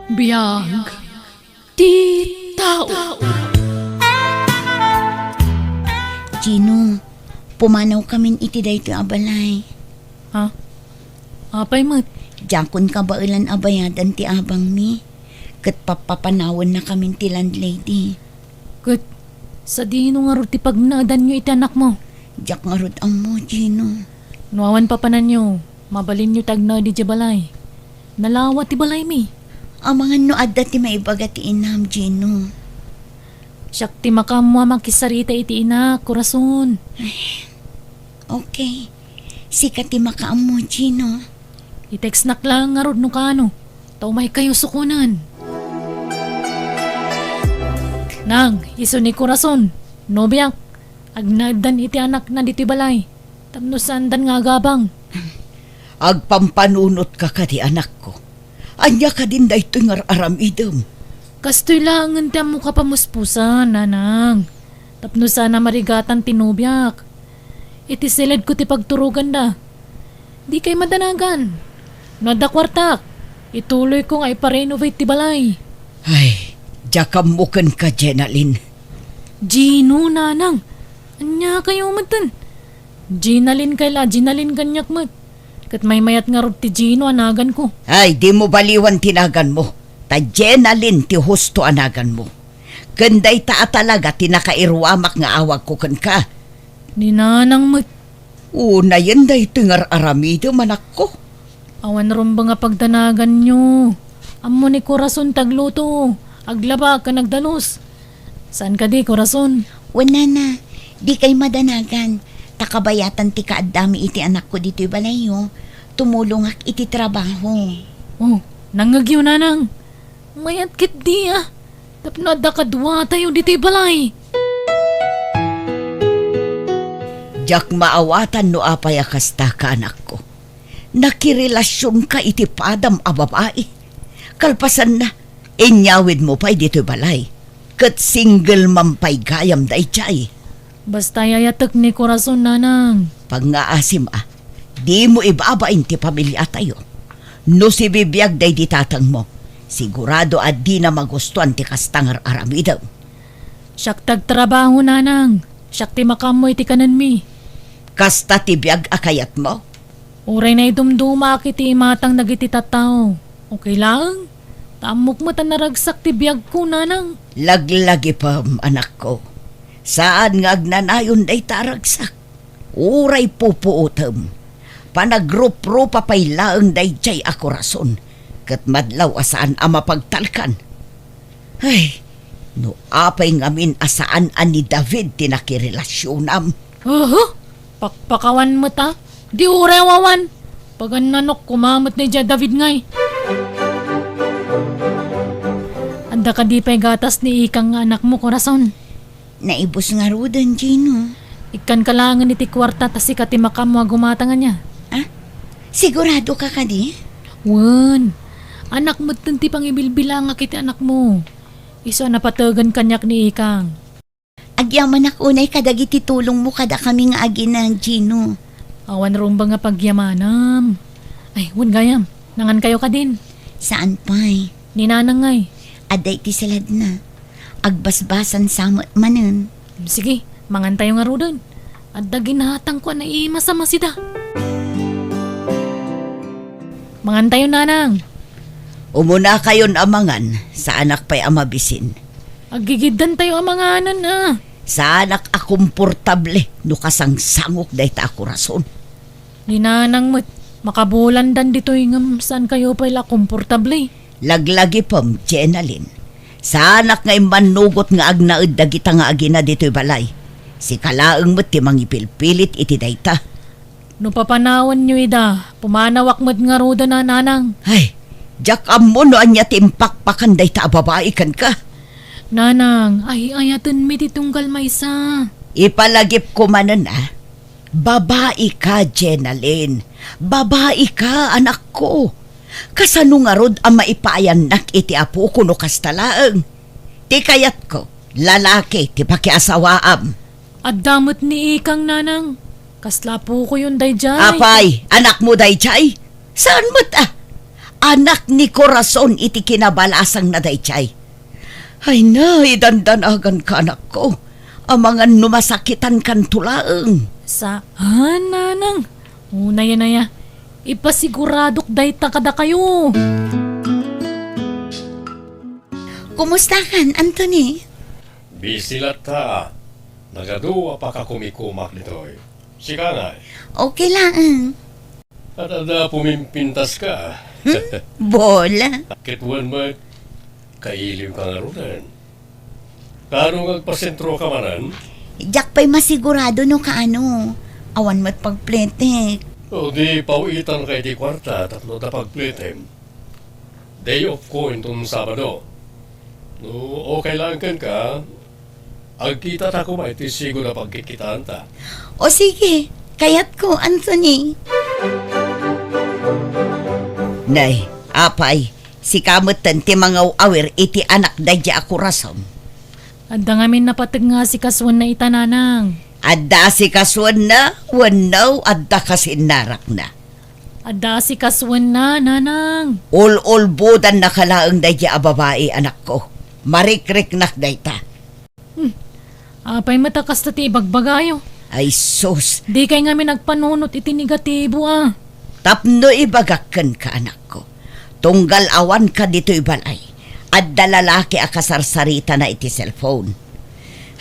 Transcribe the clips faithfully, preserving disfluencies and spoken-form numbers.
Biag ti tao. Gino, pumanawkamin iti daytoy a balay. Ha? Apay met? Diakon kabaelan a bayadan ti abangmi, ket pappapanawennakamin ti landlady. Ket sadino ngarud ti pagnaedanyo iti anakmo? Diak ngarud ammo, Gino. No awan papananyo, mabalinyo ti agnaed idiay balay. Nalawa ti balaymi. Amangan no adda ti maibaga ti inam, Gino. Siak ti makaammo a makisarita iti inak, Corazon. Okay. Sika ti makaammo, Gino. I-textnak laeng ngarud no kaano, ta umaykayo sukonen. Nang, isu ni Corazon, nobiak, agnaeddan iti anakna ditoy balay, tapno saandan nga agabang. Agpampanunotka kadi, anakko? Ania kadin daytoy nga ar-aramidem? Kastoy laengen ti ammok a pamuspusan, nanang. Tapno saan a marigatan ti nobiak. Iti siledko ti pagturoganda. Dikay madanagan. No adda kuartak, ituloyko nga iparenovate ti balay. Ay, diak ammo kenka, Jenalyn. Gino, nanang. Ania kayo metten? Jenalyn kay la, Jenalyn kaniak met. Ket maymayat ngarud ti Gino a naganko. Ay, dimo baliwan ti naganmo. Ta Jenalyn ti husto a naganmo. Ken dayta a talaga ti nakairuamak nga awagko kenka. Ni nanang met. Unayen daytoy nga ar-aramidem, anakko. Awan rumbeng a pagdanaganyo. Ammo ni Corazon ti agluto, aglaba, ken agdalus. Saan kadi, Corazon? Wen, nana, dikay madanagan. Ta kabayatan ti kaaddami iti anakko ditoy balayyo, tumulongak iti trabaho. Oh, nangngegyo, nanang. Mayat ketdi a, tapno adda kaduatayo ditoy balay. Diak maawatan no apay a kastaka, anakko. Nakirelasionka iti padam a babai. Kalpasanna, inyawidmo pay ditoy balay. Ket single man pay gayam daydiay. Basta ay-ayatek ni Corazon, nanang. Pangngaasim a, dimo ibabain ti pamiliatayo. No sibibiag daydi tatangmo, sigurado a dina magustuan ti kasta nga ar-aramidem. Siak ti agtrabaho, nanang. Siak ti makaammo iti kanenmi. Kasta ti biag a kayatmo? Uray naidumdumaak iti imatang dagiti tattao, okay laeng. Ta ammok met a naragsak ti biagko, nanang. Laglagipem, anakko. Saan nga agnanayon dayta a ragsak. Uray pupuotem, panagruprupa pay laeng daydiay a Corazon, ket madlaw a saan a mapagtalkan. Ay, no apay ngamin a saan a ni David ti nakirelasionam. Aha! Pakpakawan met a, di uray awan. Pagannanok koma met daydiay a David ngay. Adda kadi pay gatas ni Ikang nga anakmo, Corazon? Naibus ngaruden, Gino. Ikkanka laengen iti kuarta ta sika ti makaammo a gumatang ania. Ah? Siguradoka kadi? Wen. Anak metten ti pangibilbilangak iti anakmo. Isu a napategan kaniak ni Ikang. Agyamanak unay kadagiti tulongmo kadakami nga agina, Gino. Awan rumbeng a pagyamanam. Ay, wen gayam. Nangankayo kadin? Saan pay? Ni Nanang ngay. Adda iti saladna. Agbasbasan sa met manen. Sige, mangantayo ngaruden. Adda ginatangko a naimas a masida. Mangantayo, Nanang. Umunakayon a mangan, saanak pay a mabisin. Aggigiddantayo a manganan a. Saanak a komportable no kasangsangok dayta a Corazon. Ni Nanang met, makabulandan ditoy ngem saankayo pay la komportable. Laglagipem, Jenalyn. Saanak nga immannugot nga agnaed dagita nga agina ditoy balay. Sika laeng met ti mangipilpilit iti dayta. No papanawanyo ida, pumanawak met ngaruden a, Nanang. Ay, diak ammo no ania ti impakpakan dayta a babai kenka. Nanang, ay-ayatenmi ti tunggal maysa. Ipalagipko manen a. Babaika, Jenalyn. Babaika, anakko. Kasano ngarud a maipaayannak iti apoko no kasta laeng? Ti kayatko, lalaki ti pakiasawaam. Adda met ni Ikang, Nanang. Kasla apokoyon daydiay. Apay, anakmo daydiay? Saan met a? anak ni Corazon iti kinabalasangna daydiay. Ay na, idandanaganka, anakko. Amangan no masakitankanto laeng. Saan, nanang? Unay a, nay a. Ipasiguradok dayta kadakayo. Kumustakan, Anthony? Busy latta. Nagadu a pakakumikumak ditoy. Sika ngay? Okay laeng. At adda pumimpintaska. Hmm? Bola. Ket wen met, kailimka ngaruden. Kaano nga agpasentroka manen? Diak pay masigurado no kaano. Awan met pagpletek. O di pawitanka iti kuarta tapno adda pagpletem. Day off ko inton Sabado. No okay laeng kenka, agkitata koma iti sigud a pagkikkitaanta. O sige, kayatko, Anthony. Nay, apay, sika metten ti mangaw-awir iti anak daydiay a Corazon. Adda ngamin napateg nga asikasuenna ita, nanang. Adda asikasuenna wenno adda kasinnarakna? Adda asikasuenna, nanang. Ul-ulbodannaka laeng daydiay a babai, anakko. Marikriknak dayta. Hmm. Apay met a kasta ti ibagbagayo? Ay sus! Dikay ngamin agpanunot iti negatibo a. Tapno ibagak kenka, anakko. Tunggal awanka ditoy balay, adda lalaki a kasarsaritana iti cellphone.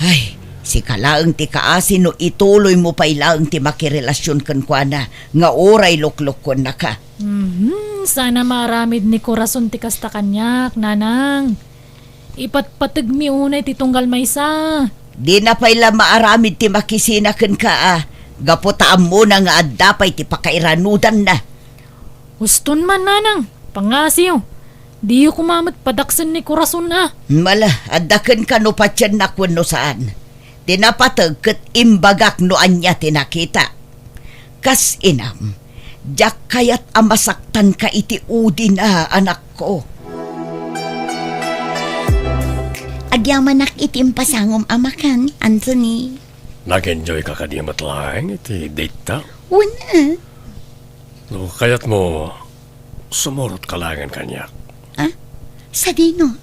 Ay, sika laeng ti kaasi no ituloymo pay laeng ti makirelasion kenkuana nga uray luklukuennaka. Mhm, saan a maaramid ni Corazon ti kasta kaniak, nanang. Ipatpategmi unay ti tunggal maysa. Dina pay la maaramid ti makisina kenka a, gapu ta ammona nga adda pay ti pakairanudanna. Uston man, nanang, pangngasiyo. Diyo koma met padaksen ni Corazon a. Mala, adda kenka no patiennak wenno saan. Ti napateg ket imbagak no ania ti nakita. Kas inam, diak kayat a masaktanka iti udina, anakko. Agyamanak iti impasangom a makan, Anthony. Nag-enjoy ka kadi met laeng iti date ta? Wen a. No kayatmo, sumurot ka laengen kaniak. Ah? Sadino?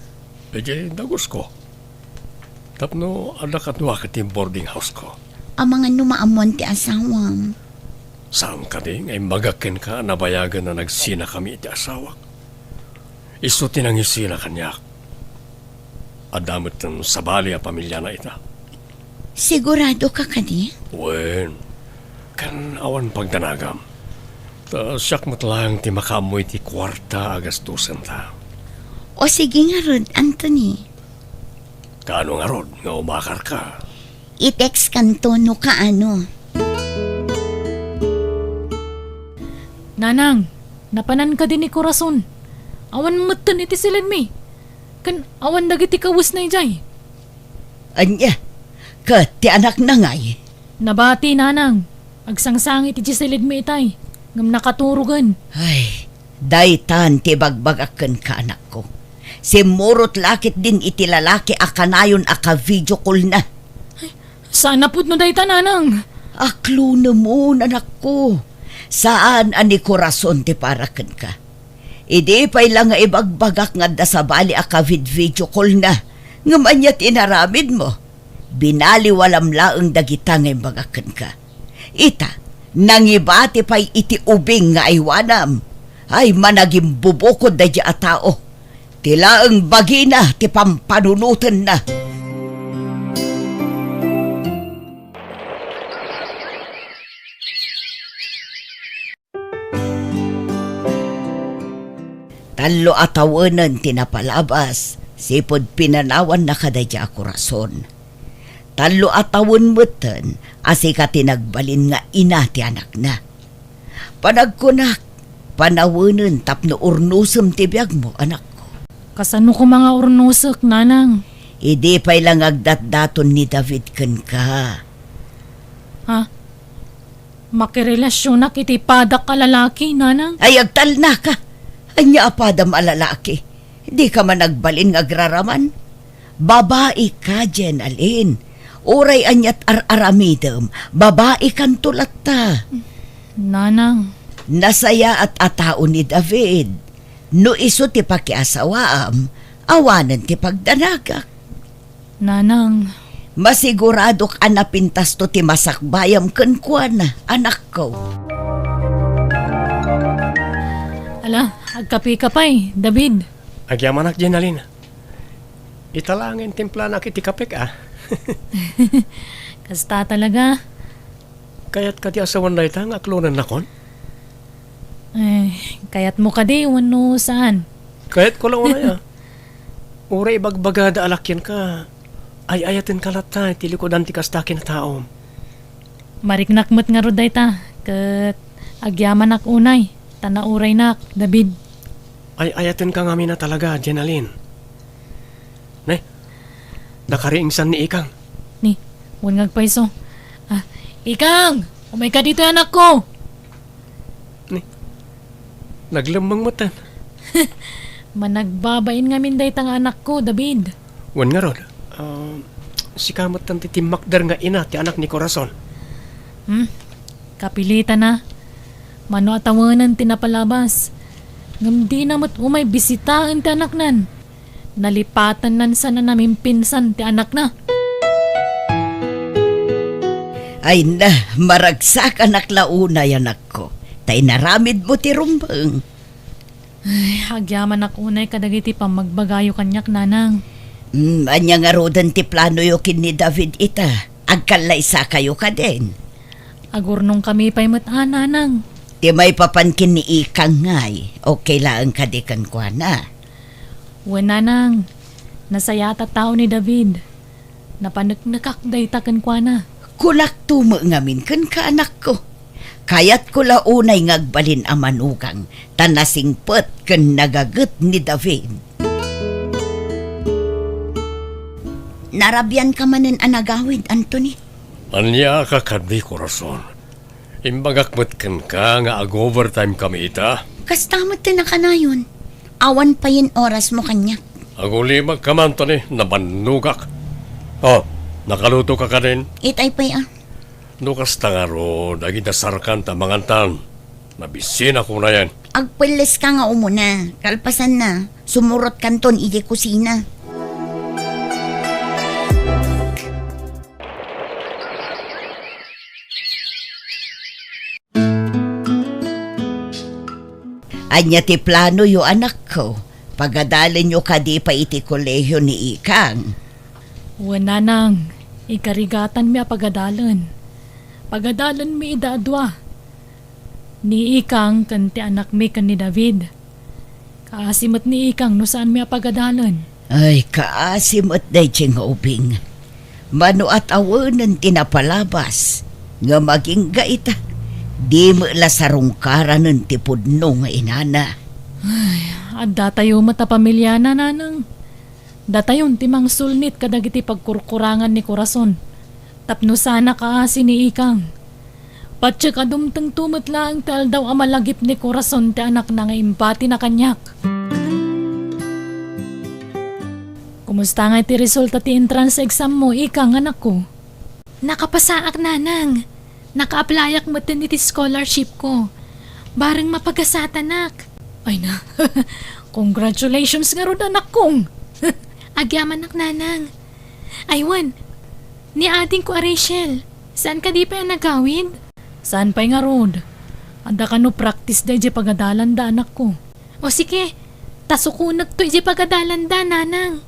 Idiay dagusko. Tapno adda kaduak iti boarding house ko. Amangan no maammoan ti asawam. Saan kadi nga imbagak kenka a nabayagen a nagsinakami iti asawak? Isu ti nangisina kaniak. Adda metten sabali a pamilyana ita. Sigurado ka kadi? Wen, ken awan pagdanagam. Ta siak met laeng ti makaammo iti kuarta a gastusenta. O sige ngarud, Anthony. Kaano ngarud nga umakarka? I-text kanto no kaano. Nanang, napanan kadi ni Corazon? Awan metten iti siled mi. Ken awan dagiti kawesna idiay. Ania? Ket ti anakna ngay? Nabati, nanang. Agsangsangit idiay siled mi itay. Ngem nakaturogen. Ay, daytan ti ibagbagak kenka, anakko. Simmurot la ketdin iti lalaki a kanayon a ka-video call-na. Ay, saan a pudno dayta, nanang? Aklonemon, anakko. Saan a ni Corazon ti para kenka. Idi pay la nga ibagbagak nga adda sabali a ka-vid-video call-na, ngem ania ti inaramidmo? Binaliwalam laeng dagita nga imbagak kenka. Ita, nangibati pay iti ubing nga aywanam. Ay, managimbubukod daydiay a tao. Ti laeng bagina ti pampanunotenna. Tallo a tawenen ti napalabas, sipud pinanawanna kadaydiay a Corazon. Tallo a tawen metten a sika ti nagbalin nga ina ti anakna. Panagkunak, panawenen tapno urnosem ti biagmo, anakko. Kasano koma nga urnosek, nanang? Idi pay la nga agdatdaton ni David kenka. Ha? Makirelasionak iti padak a lalaki, nanang? Ay, agtalnaka! Ania a padam a lalaki? Dika man agbalin nga agraraman? Babaika, Jenalyn. Uray aniat ar-aramidem, babaikanto latta. Nanang. Nasayaat a tao ni David. No isu ti pakiasawaam, awanen ti pagdanagak. Nanang. Masiguradok a napintasto ti masakbayam kenkuana, anakko. Ala, agkape ka pay, David. Agyamanak, Jenalyn. Ita laeng timplanak iti kapek, a. Kasta talaga. Kayat kadi a sawen dayta nga aklonennakon? Eh, kayatmo kadi wenno saan? Kayatko la unay, a. Uray ibagbagada a la kenka, ay-ayatenka latta iti likudan ti kasta a kinataom. Mariknak met ngarud dayta, ket agyamanak unay, ta nauraynak, David. Ay-ayatenka ngamin a talaga, Jenalyn. Ne? Nakariingsan ni Ikang. Ni, wen nga agpayso. Ah, Ikang! Umayka ditoy, anakko! Ne? Naglemmeng metten. Managbabain ngamin dayta nga anakko, David. Wen ngarud, ah, sika metten ti timmakder nga ina ti anak ni Corazon. Hmm? Kapilitan a. Mano a tawenen ti napalabas. Ngem dina met umay bisitaen ti anaknan. Nalipatannan sana namimpinsan ti anakna. Ay na, maragsakanak la unay, anakko, ta inaramidmo ti rumbeng. Ay, agyamanak unay kadagiti pammagbagayo kaniak, nanang. Hmm, ania ngaruden ti planoyo ken ni David ita? Agkallaysakayo kadin? Agurnongkami pay met a, nanang. Ti maipapan ken ni Ikang ngay, okay laeng kadi kenkuana? Wen, nanang. Nasayaat a tao ni David. Napaneknekak dayta kenkuana. Kunakto met ngamin kenka, anakko. Kayatko la unay nga agbalin a manugang, ta nasingpet ken nagaget ni David. Narabianka manen a nagawid, Anthony? Ania ka kadi, Corazon? Imbagak met kenka nga ag-overtime kami ita. Kasta met ti nakanayon. Awan payen orasmo kaniak. Agulimagka man, Anthony, nabannogak. Oh, nakalutoka kadin? Itay pay a. No kasta ngarud, agidasarkan ta mangantan. Nabisinak unayen. Agpelleska nga umuna. Kalpasanna, sumurotkanton idiay kusina. Ania ti planoyo, anakko? Pagadalenyo kadi pay iti kolehio ni Ikang? Wen, nanang, ikarigatanmi a pagadalen. Pagadalenmi ida a dua. Ni Ikang ken ti anakmi ken ni David. Kaasi met ni Ikang no saanmi a pagadalen. Ay, kaasi met daydiay nga ubing. Mano a tawenen ti napalabas, ngem agingga ita, di met la sarungkaranen ti pudno nga inana. Ay, addatayo met a pamiliana, nanang. Datayon ti mangsulnit kadagiti pagkurkurangan ni Corazon tapno saan a kaasi ni Ikang. Patiek a dumtengto met laeng ti aldaw a malagip ni Corazon ti anakna nga impatina kaniak. Kumusta ngay ti resulta ti entrance exam mo, Ikang, anakko? Nakapasaak, nanang. Naka-applyak metten iti scholarship ko. Bareng mapagasatanak. Ay na. Congratulations ngarud, anakkong. Agyamanak, nanang. Ay wen, ni adingko a Rachel, saan kadi pay a nagawid? Saan pay ngarud? Adda kano practice daydiay pagadalanda, anakko. O sige, ta sukonekto idiay pagadalanda, nanang.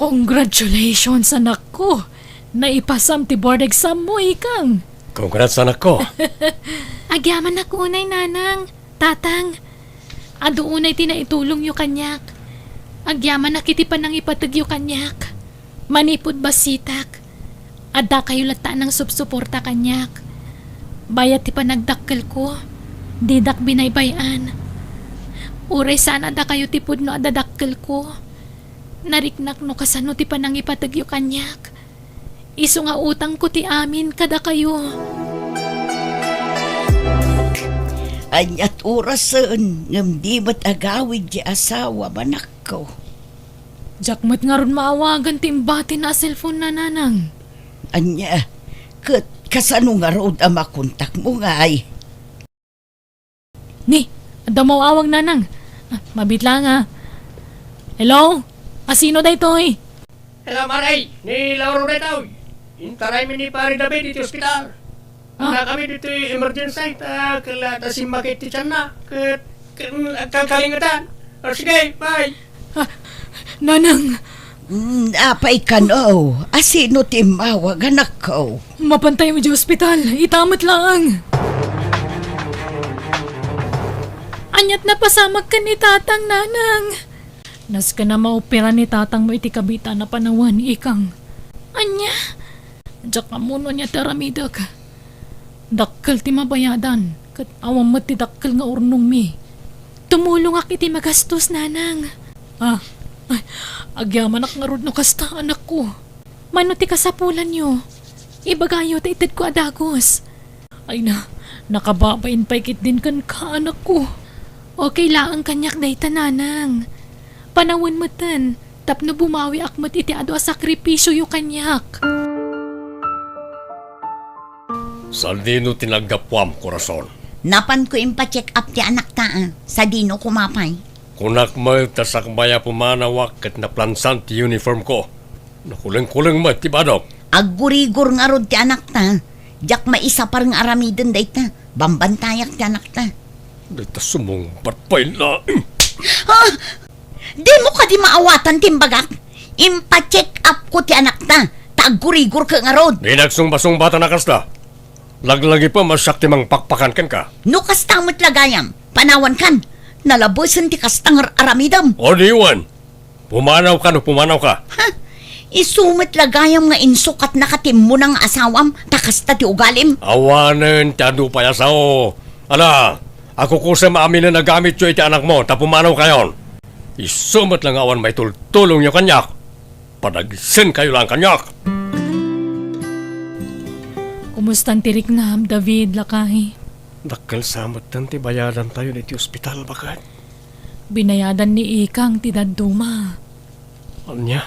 Congratulations, anakko! Naipasam ti board exam mo, Ikang! Congrats, anakko! Agyamanak unay, Nanang, Tatang. Adu unay ti naitulongyo kaniak. Agyamanak iti panangipategyo kaniak. Manipud bassitak, addakayo latta a nangsupsuporta kaniak. Bayat ti panagdakkelko, didak binaybay-an. Uray saan a dakayo ti pudno a dadakkelko, nariknak no kasano ti panangipategyo kaniak. Isu nga utangko ti amin kadakayo. Ania't orasen ngem di met agawid ti asawam, anakko. Diak met ngarud maawagan ti imbatina a cellphone na, Nanang. Ania, ket kasano ngarud a makontakmo ngay? Ni, adda maawag, Nanang. Ah, mabit lang, ah. Hello? Asino daytoy? Hello, Maray. Ni Lauro daytoy. Intaraymi ni Pare David iti ospital. Ah. Nakami ditoy emergency ta kella ta simmakit ti tianna. Ket, ket, kalkalingetan. O, sige, bye. Ah, Nanang! Mm, apay kano? Asino ti immawag, anakko? Mapantayo idiay ospital. Ita met laeng. Aniat napasamak ken ni Tatang, Nanang? Nasken a maopera ni Tatangmo iti kabita na panawen, ikang. Ania? Diak ammo no ania ti aramidek. Dakkel ti mabayadan, ket awan met ti dakkel nga urnongmi. Tumulongak iti magastos, Nanang. Ah, ay, agyamanak ngarud no kasta, anakko. Mano ti kasapulanyo? Ibagayo ta itedko a dagus. Ay na, nakababain pay ketdin kenka, anakko. Okay laeng kaniak dayta, Nanang. Panawen metten, tapno bumawiak met iti adu a sakripisioyo kaniak. Sadino ti naggapuam, Corazon? Napanko impa-check up ti anakta, a. Sadino koma pay? Kunak met ta sakbay a pumanawak ket naplansan ti uniformko. Nakulengkuleng met ti badok. Aggurigor ngarud ti anakta. Diak maisapar nga aramiden dayta. Bambantayak ti anakta. Dayta sumungbat pay laeng. Ah! Dimo kadi maawatan ti imbagak? Impa-check up ko ti anakta, ta aggurigor ket ngarud. Dinak sungbasungbatan a kasta. Laglagipem a siak ti mangpakpakan kenka. No kasta met la gayam, panawankan. Nalabesen ti kasta nga ar-aramidem. O diwan, pumanawka no pumanawka. Ha? Isu met la gayam nga insukatnaka ti immuna nga asawam, ta kasta ti ugalim. Awanen ti adu pay a sao. Ala, akukusem aminen a gamityo iti anakmo, ta pumanawkayon. Isu met la nga awan maitultulongyo kaniak. Padagsenkayo laeng kaniak. Kumustan ti riknam, David, lakay? Dakkel sa metten ti bayadantayo iti ospital, baket. Binayadan ni Ikang ti dadduma. Ania?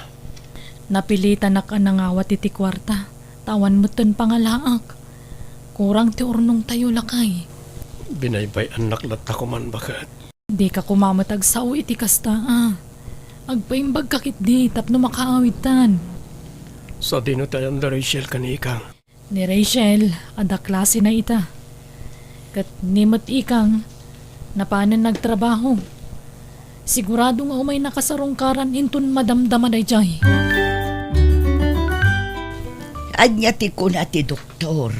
Napilitanak a nangawat iti kuarta, ta awan metten pangalaak. Kurang ti urnongtayo, lakay. Binaybay-annak latta koman, baket. Dika koma met agsao iti kasta, a. Agpaimbagka ketdi tapno makaawidtan. Sadino ti ayan da Rachel ken ni Ikang? Ni Rachel, adda klasena ita. Ket ni met Ikang, napanen nagtrabaho. Sigurado nga umayna kasarungkaran inton madamdama daydiay. Ania ti kuna ti doktor?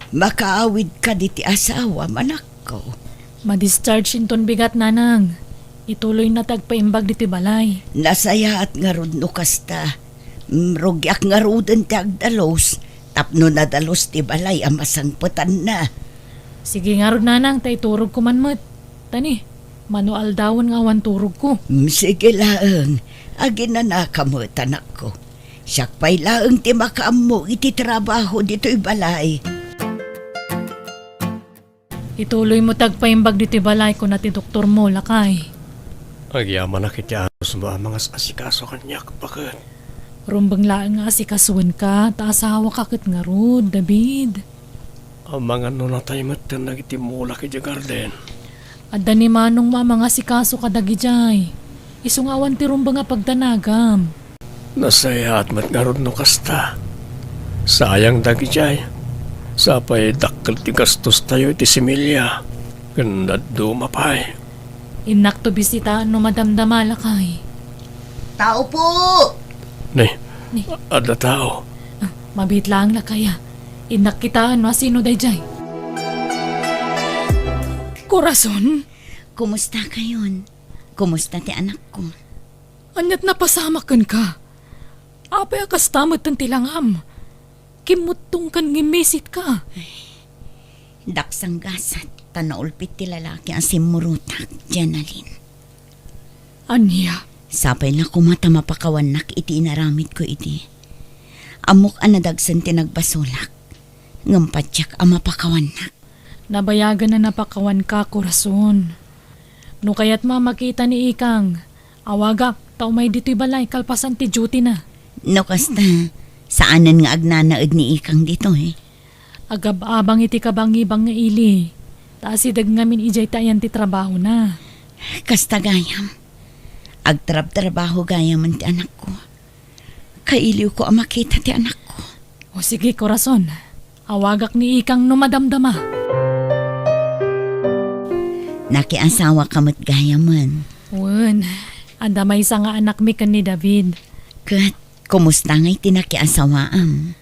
Makaawidka diti asawam, anakko? Ma-discharge inton bigat, Nanang. Ituloyna ti agpaimbag ditoy balay. Nasayaat ngarud no kasta. Mm, rugiak ngaruden ti agdalus, tapno nadalus ti balay a masangpetanna. Sige ngarud, Nanang, ta iturogko man met. Tani, mano aldawen nga awan turogko. Mm, sige laeng, aginanaka met, anakko. Siak pay laeng ti makaammo iti trabaho ditoy balay. Ituloymo ti agpaimbag ditoy balay, kuna ti doktormo, lakay. Agyamanak iti anosmo a mangas-asikaso kaniak, baket. Rumbeng laeng nga asikasoenka, ta asawaka ket ngarud, David. Amangan no natay metten dagiti mulak idiay garden. Adda ni manongmo a mangasikaso kadagidiay. Isu nga awan ti rumbeng a pagdanagam. Nasayaat met ngarud no kasta. Sayang dagidiay. Sapay dakkel ti gastostayo iti similya. Ken dadduma pay. Innakto bisitaen no madamdama, lakay. Tao po! Ni, Ni. Adda tao. Ah, mabiit laeng, lakay, a. Innak kitaen no asino daydiay. Corazon? Kumusta kayon? Kumusta ti anakko? Aniat napasamak kenka? Apay a kasta metten ti langam? Kimmuttongkan ngem misitka. Ay, daksang gasat, ta naulpit ti lalaki a simmurotak, Jenalyn. Ania? Sapay la koma ta mapakawannak iti inaramidko idi. Ammok a nadagsen ti nagbasolak, ngem patiek a mapakawannak. Nabayagen a napakawanka, Corazon. No kayatmo a makita ni Ikang, awagak, Ta umay ditoy balay kalpasan ti duty na. No kasta, saanen nga agnanaed ni Ikang ditoy. Agab-abang iti kabangibang nga ili. Ta asideg ngamin idiay ti ayan ti trabahona. Kasta gayam. Agtrabtrabaho gayamen ti anakko. Kailiwko a makita ti anakko. O sige, Corazon. Awagak ni Ikang no madamdama. Nakiasawaka met gayamen. Wen, adda maysa nga anakmi ken ni David. Ket, kumusta ngay ti nakiasawaam?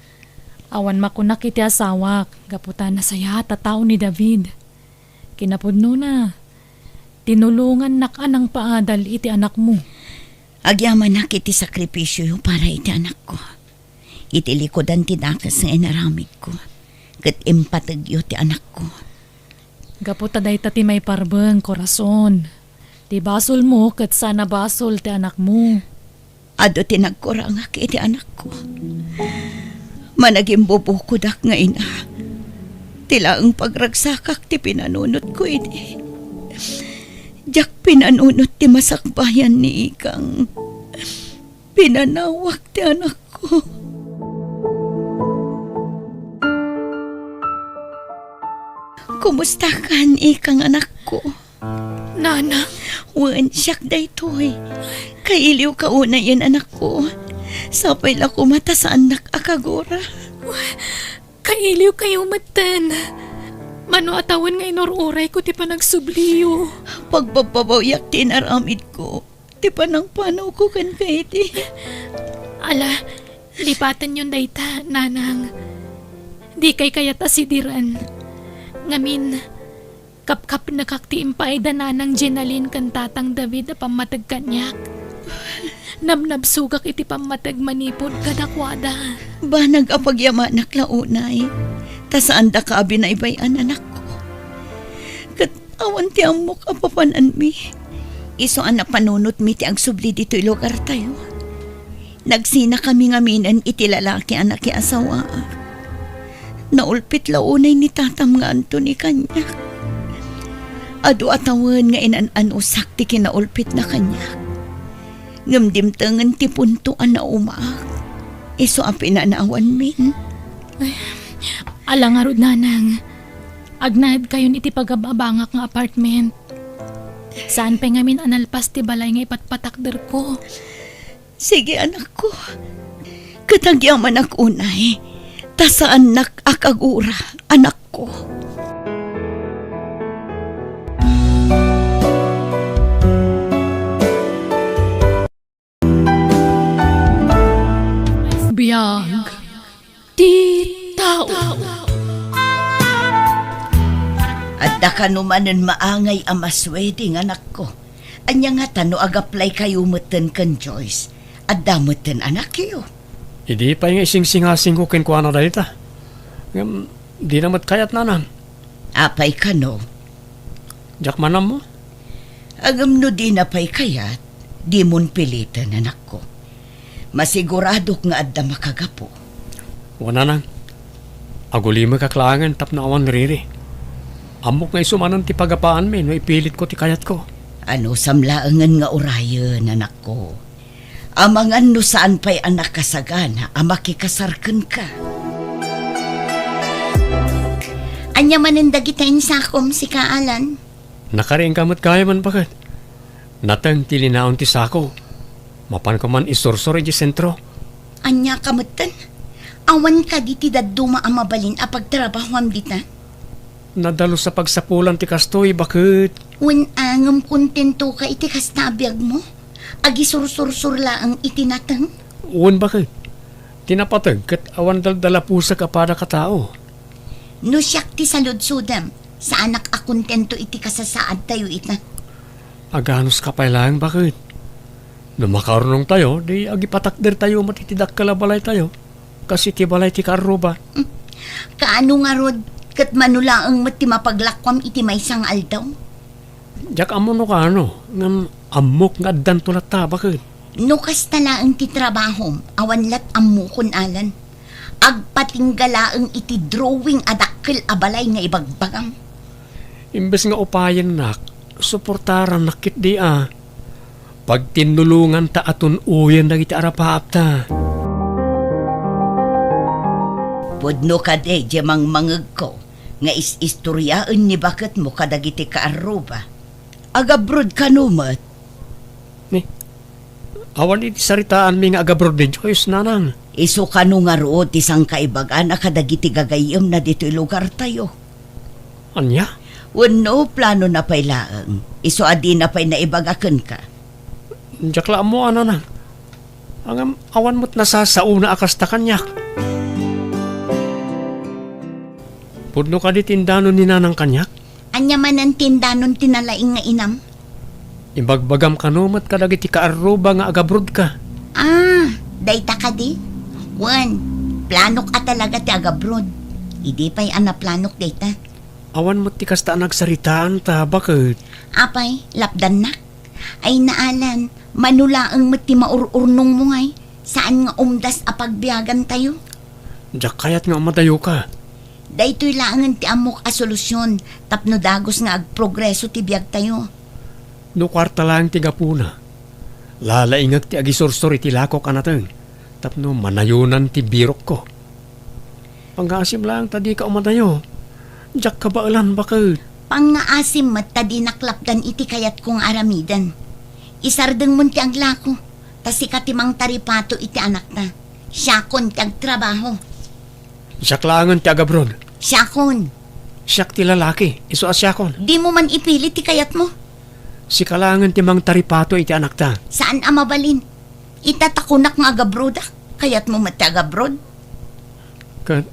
Awan makunak iti asawak, gapu ta nasayaat a tao ni David. Kinapudnona, tinulongannak a nangpaadal iti anakmo. Agyamanak iti sakripisioyo para iti anakko. Iti likudan ti dakes nga inaramidko, ket impategyo ti anakko. Gapu ta dayta ti maiparbeng, Corazon. Ti basolmo ket saan a basol ti anakmo. Adu ti nagkurangak iti anakko. Managimbubukodak nga ina. Ti laeng pagragsakak ti pinanunotko idi. Diak pinanunot ti masakbayan ni Ikang. Pinanawak ti anakko. Kumustakan, Ikang, anakko? Nanang? Wen, siak daytoy. Kailiwka unayen, anakko. Sapay la koma ta saannak a kagura. Kailiwkayo metten. Mano a tawen nga inur-urayko ti panagsubliyo. Pagbabbabawiak ti inaramidko. Ti panangpanawko kenka idi. Ala, lipatenyon dayta, Nanang. Dikay kayat a sidiren. Ngamin, kapkapnekak ti impaayda Nanang Jenaline ken Tatang David a pammateg kaniak. Nabnabsogak iti pammateg manipud kadakuada. Banag a pagyamanak la unay, ta saandaka a binaybay-an, anakko. Ket awan ti ammok a papananmi. Isu a napanunotmi ti agsubli ditoy lugartayo. Nagsinakami ngaminen iti lalaki a nakiasawaak. Naulpit la unay ni tatam nga Anthony kaniak. Adu a tawen nga inan-anusak ti kinaulpitna kaniak. Ngem dimtengen ti punto a naumaak. Isu a pinanawanmin. Ala ngarud, Nanang. Agnaedkayon iti pagab-abangak nga apartment. Saan pay ngamin a nalpas ti balay nga ipatpatakderko. Sige, anakko. Ket agyamanak unay, ta saannak a kagura, anakko. Biag ti tao. Adda kano manen maangay a masweding, anakko. Ania ngata no agaplaykayo metten ken Joyce? Adda metten anakyo. Idi pay nga isingsingasingko kenkuana dayta. Ngem dina met kayat, Nanang. Apay kano? Diak man ammo. Ngem no dina pay kayat, dimon piliten, anakko. Masiguradok nga adda makagapu. Wen, Nanang. Agulimekak laengen tapno awan riri. Ammok nga isu manen ti pagapaanmi no ipilitko ti kayatko. Anusam laengen nga urayen, anakko. Amangan no saan pay a nakasagana a makikasar kenka. Ania manen dagita insakom, sika, Alan? Nakariingka met gayamen, baket. Nateng ti linaon ti sako. Mapanko man isursor idiay sentro. Ania ka metten? Awan kadi ti dadduma a mabalin a pagtrabahoam dita? Nadalus a pagsapulan ti kastoy, baket. Wen, ngem kontentoka iti kasta a biagmo? Agisursursor laeng iti nateng? Wen, baket. Ti napateg ket awan daldalapusek a padak a tao. No siak ti saludsodem, saanak a kontento iti kasasaadtayo ita. Aganuska pay laeng, baket. No makaurnongtayo, di agipatakdertayo met iti dakkel a balaytayo, kas iti balay ti kaarruba. Hmm. Kaano ngarud, ket mano laeng met ti mapaglakuam iti maysa nga aldaw? Diak ammo no kaano, ngem ammok nga addanto latta, baket. No kasta laeng ti trabahom, awan lat ammokon, Alan. Agpatingga laeng iti drawing a dakkel a balay nga ibagbagam. Imbes nga upayennak, suportarannak ketdi a. Pagtinnulonganta a tun-oyen dagiti arapaapta. Pudno kadi diay mangmangegko nga is-istoriaen ni baketmo kadagiti kaarruba. Agabroad kano met? Ni, awan iti saritaanmi nga agabroad ni Joyce, nanang. Isu kano ngarud ti sangkaibagana kadagiti gagayyemna ditoy lugartayo? Ania? Wenno planona pay laeng, isu a dina pay naibaga kenka? Diak la ammo, a, nanang. Ngem awan met nasasaona a kasta kaniak. Pudno kadi ti indanon ni nanang kaniak? Ania manen ti indanon ti nalaing nga inam? Ibagbagam kano met kadagiti kaarruba nga agabrodka? Ah, dayta kadi? Wen, planok a talaga ti agabrod. Idi pay a naplanok dayta. Awan met ti kasta a nagsaritaanta, baket? Apay, lapdannak? Ay, naalan, mano laeng met ti maur-urnongmo ngay, saan nga umdas a pagbiagantayo. Diak kayat nga umadayoka. Daytoy laengen ti ammok a solusyon tapno dagus nga agprogreso ti biagtayo. No kuarta laeng ti gapuna, lalaingek ti agisursor iti lakok a nateng tapno manayonan ti birokko. Pangngaasim laeng ta dika umadayo. Diak kabaelan, baket. Pangngaasim met ta dinak lapdan iti kayatko nga aramiden. Isardengmon ti aglako, ta sika ti mangtaripato iti anakta. Siakon ti agtrabaho. Siak laengen ti agabrod. Siakon. Siak ti lalaki, isu a siakon. Dimo man ipili ti kayatmo. Sika laengen ti mangtaripato iti anakta. Saan a mabalin. Ita ta kunak nga agabrodak, kayatmo met ti agabrod? Ket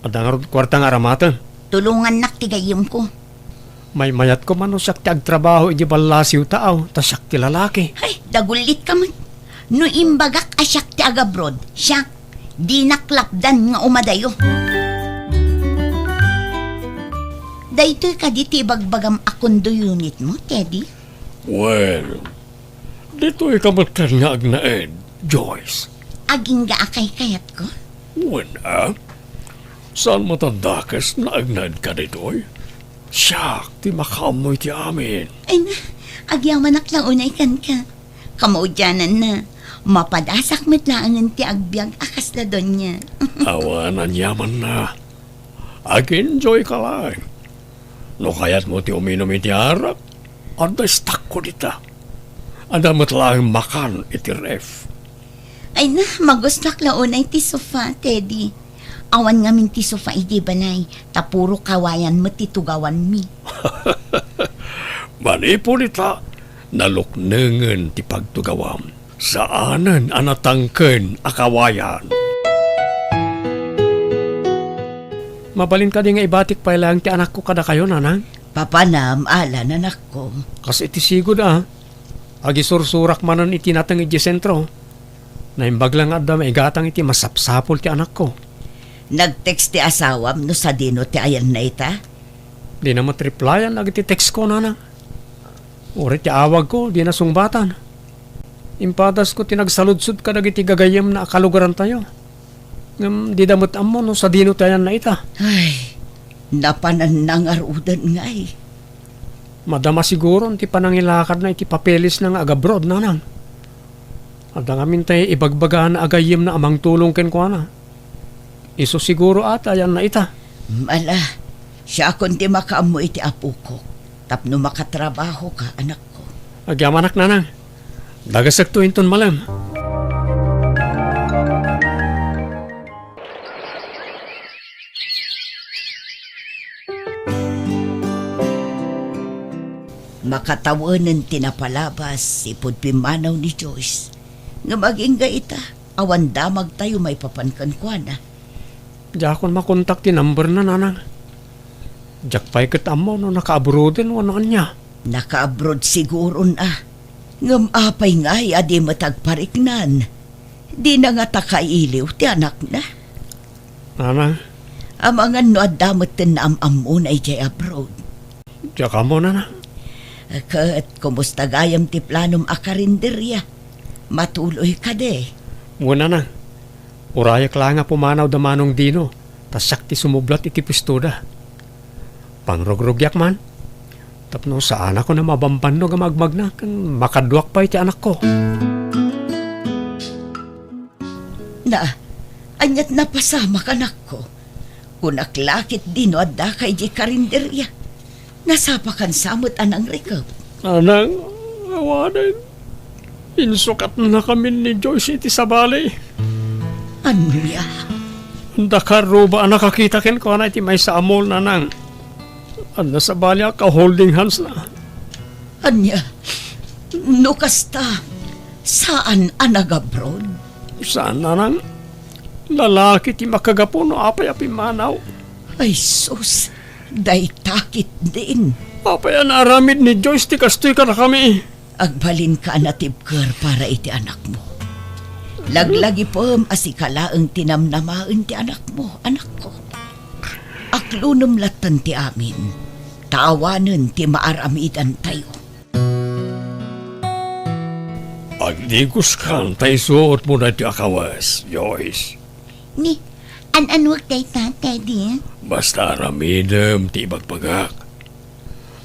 adda ngarud kuarta nga aramaten? Tulongannak ti gayyemko. Maymayatko man no siak ti agtrabaho iti ballasiw taaw, ta siak ti lalaki. Ay, dagullitka met. No imbagak a siak ti agabrod, siak, dinak lapdan nga umadayo. Daytoy kadi ti ibagbagam a condo unitmo, Teddy? Well, ditoy ka metten nga agnaed, Joyce. Agingga a kaykayatko? Wen a? Saan met a dakes nga agnaedka ditoy? Siak ti makaammo iti amin. Ay na, agyamanak la unay kenka. Kamaudiananna, mapadasak met laengen ti agbiag a kasla donia. Awan aniamanna. Ag-enjoy ka laeng. No kayatmo ti uminum iti arak, adda istakko dita. Adda met laeng makan iti ref. Ay na, magustuak la unay ti sofa, Teddy. Awan ngamin ti sofa iti balay, ta puro kawayan met ti tugawanmi. Manipud ita, naluknengen ti pagtugawam. Saanen a natangken a kawayan. Mabalin kadi nga ibatik pay laeng ti anakko kadakayo, nanang? Papanam, Alan, anakko. Kas iti sigud a, agisursurak manen iti nateng idiay sentro. Naimbag la nga adda maigatang iti masapsapul ti anakko. Nag-text ti asawam no sadino ti ayanna ita? Dina met replyan dagiti textko, nanang. Uray ti awagko, dina sungbatan. Impadasko ti nagsaludsod kadagiti gagayyemna a kalugarantayo. Ngem dida met ammo no sadino ti ayanna ita. Ay, napananna ngaruden ngay. Madama siguron ti panangilakadna iti papelesna nga agabroad, nanang. Adda ngamin tay ibagbagana a gayyemna a mangtulong kenkuana. Isu siguro a ti ayanna ita. Ala, siakon ti makaammo iti apokok tapno makatrabahoka, anakko. Agyamanak, nanang. Dagasekto inton malem. Makatawenen ti napalabas ipud pimmanaw ni Joyce. Ngem agingga ita, awan damagtayo maipapan kenkuana. Diakon makontak ti numberna, nanang. Diak pay ket ammo no nakaabroaden wenno ania. Nakaabroad siguron a. Ngem apay ngay a di met agpariknan? Dina ngata kailiw ti anakna? Nanang. Amangan no adda metten naam-ammona idiay abroad. Diak ammo, nanang. Ket kumusta gayam ti planom a karinderia? Matuloy kadi? Wen, nanang. Urayek laeng a pumanaw da Manong Dino, ta siak ti sumublat iti puestoda. Pangrugrugiak man. Tapno saanakon a mabambannog a magmagna ken makaduak pay ti anakko. Na, aniat napasamak, anakko? Kunak la ketdi no addaka idiay karinderia. Nasapakan sa met a nangrikep. Nanang, awanen. Insukatnakamin ni Joyce iti sabali. Ania? Dakkel ruba a nakakita kenkuana iti maysa a mall, nanang. Adda sabali a ka-holding hands na. Ania? No kasta, saan a nag-abroad? Saan, nanang. Lalaki ti makagapu no apay a pimmanaw. Ay sus, dayta ketdin. Apay a naaramid ni Joyce ti kastoy kadakami? Agbalinka a natibker para iti anakmo. Laglagipem a sika laeng ti namnamaen ti anakmo, anakko. Aklonem latten ti amin, ta awanen ti maaramidantayo. Agdigoskan ta isuotmo daytoy a kawes, Joyce. Ni, an-anuek dayta, Teddy? Basta aramidem ti ibagbagak.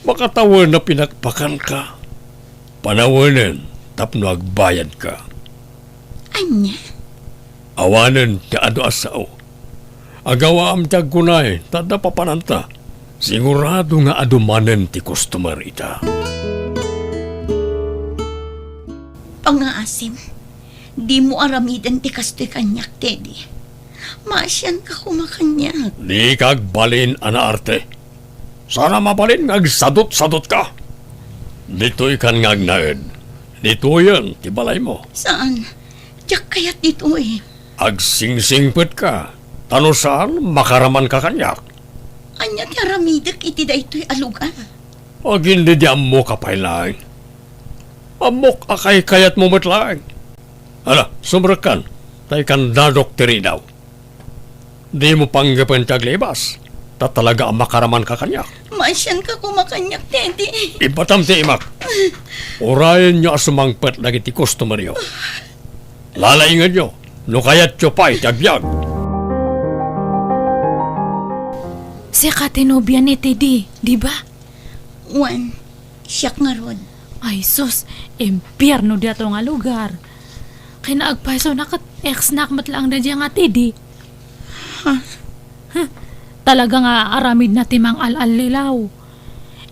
Makatawen a pinakpakanka. Panawenen tapno agbayadka. Ania? Awanen ti adu a sao. Agawaam ti agkunay ta adda papananta. Sigurado nga adu manen ti customer ita. Pangngaasim, dimo aramiden ti kastoy kaniak, Teddy. Maasianka koma kaniak. Dika agbalin a naarte. Saan a mabalin nga agsadutsadutka. Ditoykan nga agnaed. Ditoyen ti balaymo. Saan. Diak kayat ditoy. Agsingsingpetka, ta no saan, makaramanka kaniak. Ania ti aramidek iti daytoy a lugar? Agin-, di, di ammok a pay laeng. Ammok a kaykayatmo met laeng. Ala, sumrekkan, ta ikandadok ti ridaw. Dimo panggepen ti aglibas, ta talaga a makaramanka kaniak. Maasianka koma kaniak, Teddy. Ibatam ti imak. Urayenyo a sumangpet dagiti customeryo. Lalaingenyo no kayatyo pay ti agbiag. Sika ti nobia ni Teddy, di ba? Wen, siak ngarud. Ay sus, impierno diato nga lugar. Kinaagpaysona ket ex-nak met laeng daydiay nga Teddy. Ha? Huh, talaga nga aramidna ti mangal-allilaw.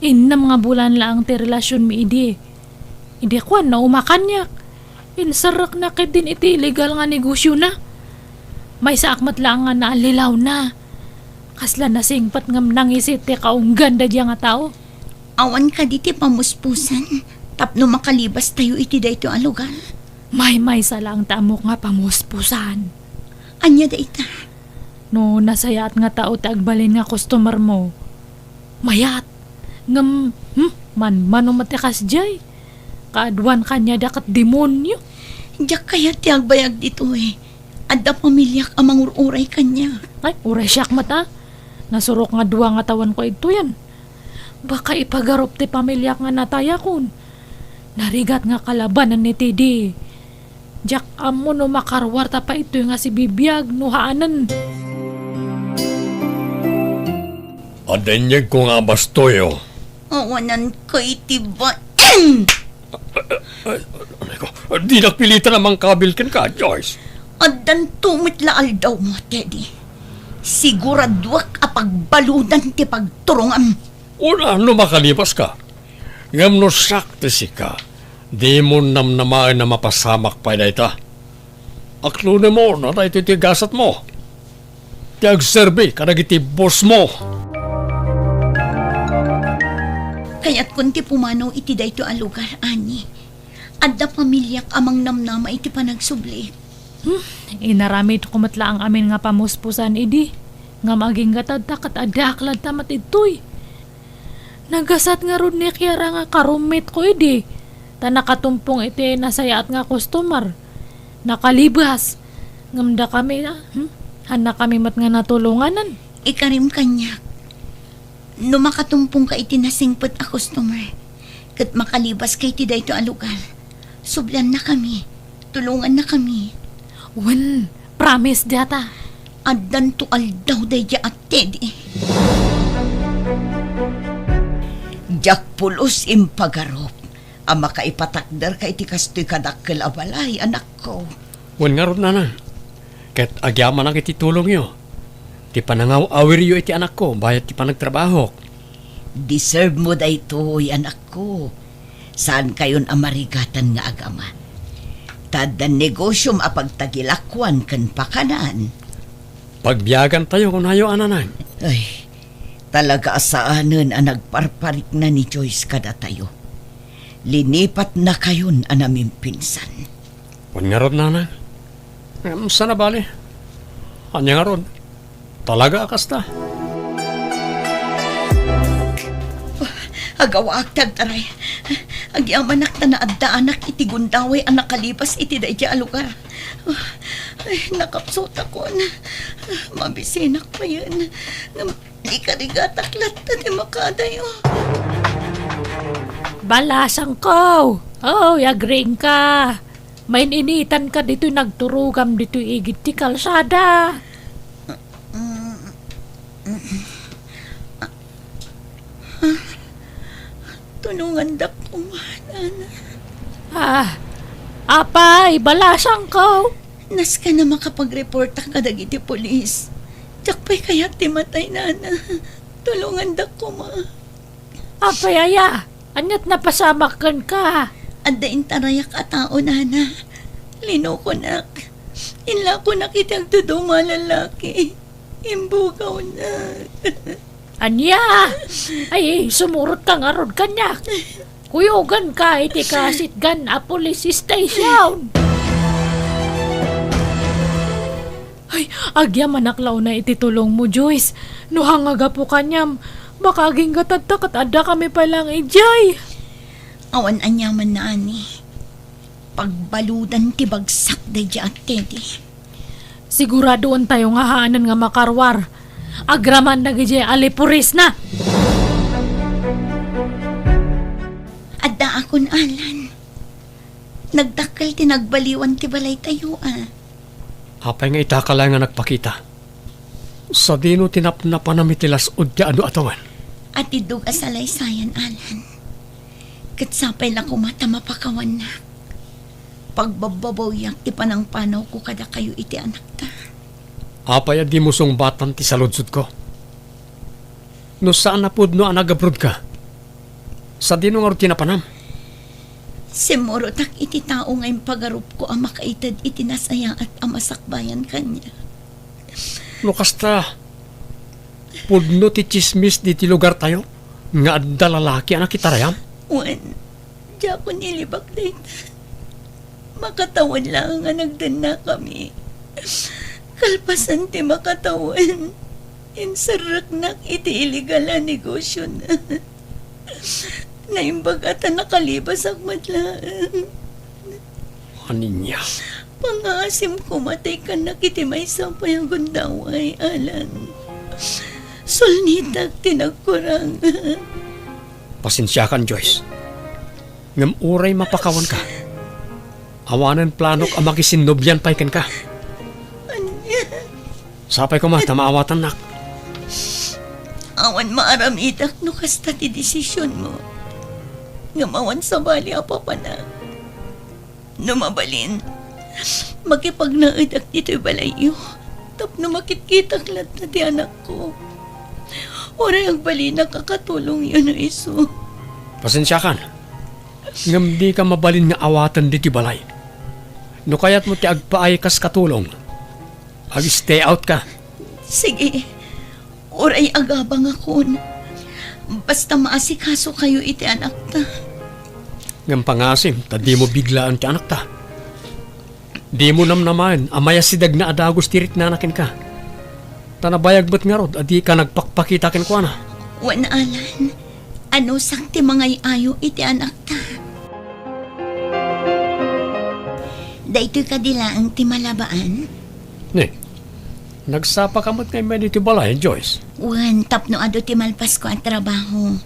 Innem nga bulan laeng ti relasionmi idi. Idi kuan, nauma kaniak. Inserrekna ketdin iti illegal nga negosiona. Maysaak met laeng nga naallilawna. Kasla nasingpet ngem nangisit ti kaunggan daydiay nga tao. Awan kadi ti pamuspusan tapno makalibastayo iti daytoy a lugar? Maymaysa laeng ti ammok nga pamuspusan. Ania dayta? No nasayaat nga tao ti agbalin nga customermo, mayat. Ngem, hmm, manmano met ti kasdiay. Kaaduan kaniada ket demonio. Diak kayat ti agbayag ditoy. Adda pamiliak a mangur-uray kaniak. Ay, uray siak met a. Nasurok nga dua nga tawenko idtoyen. Baka ipagarup ti pamiliak nga natayakon. Narigat nga kalabanen ni Teddy. Diak ammo no makaruarta pay itoy nga sibibiag no haanen. Adda inyegko nga abastoyo. Awananka iti bain! Ay, ay, ay, ko, dinak pilitan a mangkabil kenka, Joyce. Addanto met la aldawmo, Teddy. Siguraduak a pagbaludan ti pagturongam. Una, no makalibaska. Ngem no siak ti sika, dimo namnamaen a mapasamak pay dayta. Aklonemon a daytoy ti gasatmo. Ti agserbi kadagiti bossmo. Kayatkon ti pumanaw iti daytoy a lugar, Ani. Adda pamiliak a mangnamnama iti panagsubli. Hmm, inaramidko met laeng amin nga pamuspusan idi. Ngem agingga tatta ket addaak latta met idtoy. Nagasat ngarud ni Kiara nga ka-roommate ko idi, ta nakatumpong iti nasayaat nga customer. Nakalibas. Ngem dakami, ah, hmm? Hannakami met nga natulonganan. Ikarim kaniak. No makatumpongka iti nasingpet a customer, ket makalibaska iti daytoy a lugar, subliannakami, tulongannakami. Wen, promise dayta. Addanto aldaw daydiay a Teddy. Diak pulos impagarup a makaipatakderka iti kastoy kadakkel a balay, anakko. Wen ngarud, nanang, ket agyamanak iti tulongyo, ti panangaw-awiryo iti anakko bayat ti panagtrabahok. Deserve mo daytoy, anakko. Saankayon a marigatan nga agama. Ta addan negosyom a pagtagilakuan ken pakanan. Pagbiagantayo, kunayo, a nanang. Ay, talaga a saanen a nagparparikna ni Joyce kadatayo. Linipatnakayon a namimpinsan. Wen ngarud, nanang. Ngem saan a bale. Ania ngarud? Talaga a kasta. Agawaak ti agtaray. Agyamanak ta naaddaanak iti gundaway a nakalibas iti daydiay a lugar. Ay, nakapsutakon. Mabisinak payen. Ngem ikarigatak latta ti makadayo. Balasangko! Oy, agriingka! Main-initanka ditoy nagturogam ditoy igid ti kalsada. Tulongandak koma, nana. Ah, apay, balasangko. Nasken a makapagreportak kadagiti pulis. Diak pay kayat ti matay, nana. Tulongandak koma. Apay aya? Aniat napasamak kenka? Adda intarayak a tao, nana. Linokonak. Inlakonak iti agduduma a lalaki. Imbugawnak. Ania? Ay, sumurotka ngarud kaniak. Kuyoganka iti kasitgan a police station. Ay, agyamanak la unay iti tulongmo, Joyce. No hangagapu kaniam, baka agingga tatta ket addakami pay laeng idiay. Awan aniaman, nani. Pagbaludan ti bagsak daydiay a Teddy. Siguradoentayo nga haanen nga makaruar. Agraman dagidiay a liporisna. Addaakon, Alan. Nagdakkel ti nagbaliwan ti balaytayo, a. Apay nga itaka laeng nga nagpakita? Sadino ti napnapanam iti las-ud ti adu a tawen? Atiddog a salaysayan, Alan. Ket sapay la koma ta mapakawannak. Pagbabbabawiak ti panangpanawko kadakayo iti anakta. Apay a dimo sungbatan ti saludsodko? No saan a pudno a nagabrodka, sadino ngarud ti napanam? Simmurotak iti tao nga impagarupko a makaited iti nasayaat a masakbayan kaniak. No kasta, pudno ti tsismis ditoy lugartayo nga adda lalaki a nakitarayam? Wen, diakon ilibak dayta. Makatawen laeng a nagdennakami. Kalpasan ti makatawen, inserreknak iti illegal a negosiona. Naimbag a ta nakalibasak met laeng. Ania? Pangaasim koma tay kannak iti maysa pay a gundaway, Alan. Sulnitak ti nagkurang. Pasensiakan, Joyce. Ngem uray mapakawanka, awanen planok a makisinnobian pay kenka. Ania? Sapay koma ta maawatannak. Awan maaramidak no kasta ti desisionmo. Ngem awan sabali a papanak. No mabalin, makipagnaedak ditoy balayyo tapno makitkitak latta ti anakko. Uray agbalinak a katulongyo no isu. Pasensiakan. Ngem dika mabalin nga awaten ditoy balay. No kayatmo ti agpaay kas katulong, ag-stay out ka. Sige, uray agabangakon. Basta maasikasokayo iti anakta. Ngem pangaasim ta dimo biglaen ti anakta. Dimo namnamaen a mayasidegna a dagus ti riknana kenka. Ta nabayag met ngarud a dika nagpakpakita kenkuana. Wen, Alan, anusang ti mangay-ayo iti anakta. Daytoy kadi laeng ti malabaan? Ni, nagsapaka met ngay immay ditoy balay, Joyce? Wen, tapno adu ti malpasko a trabaho.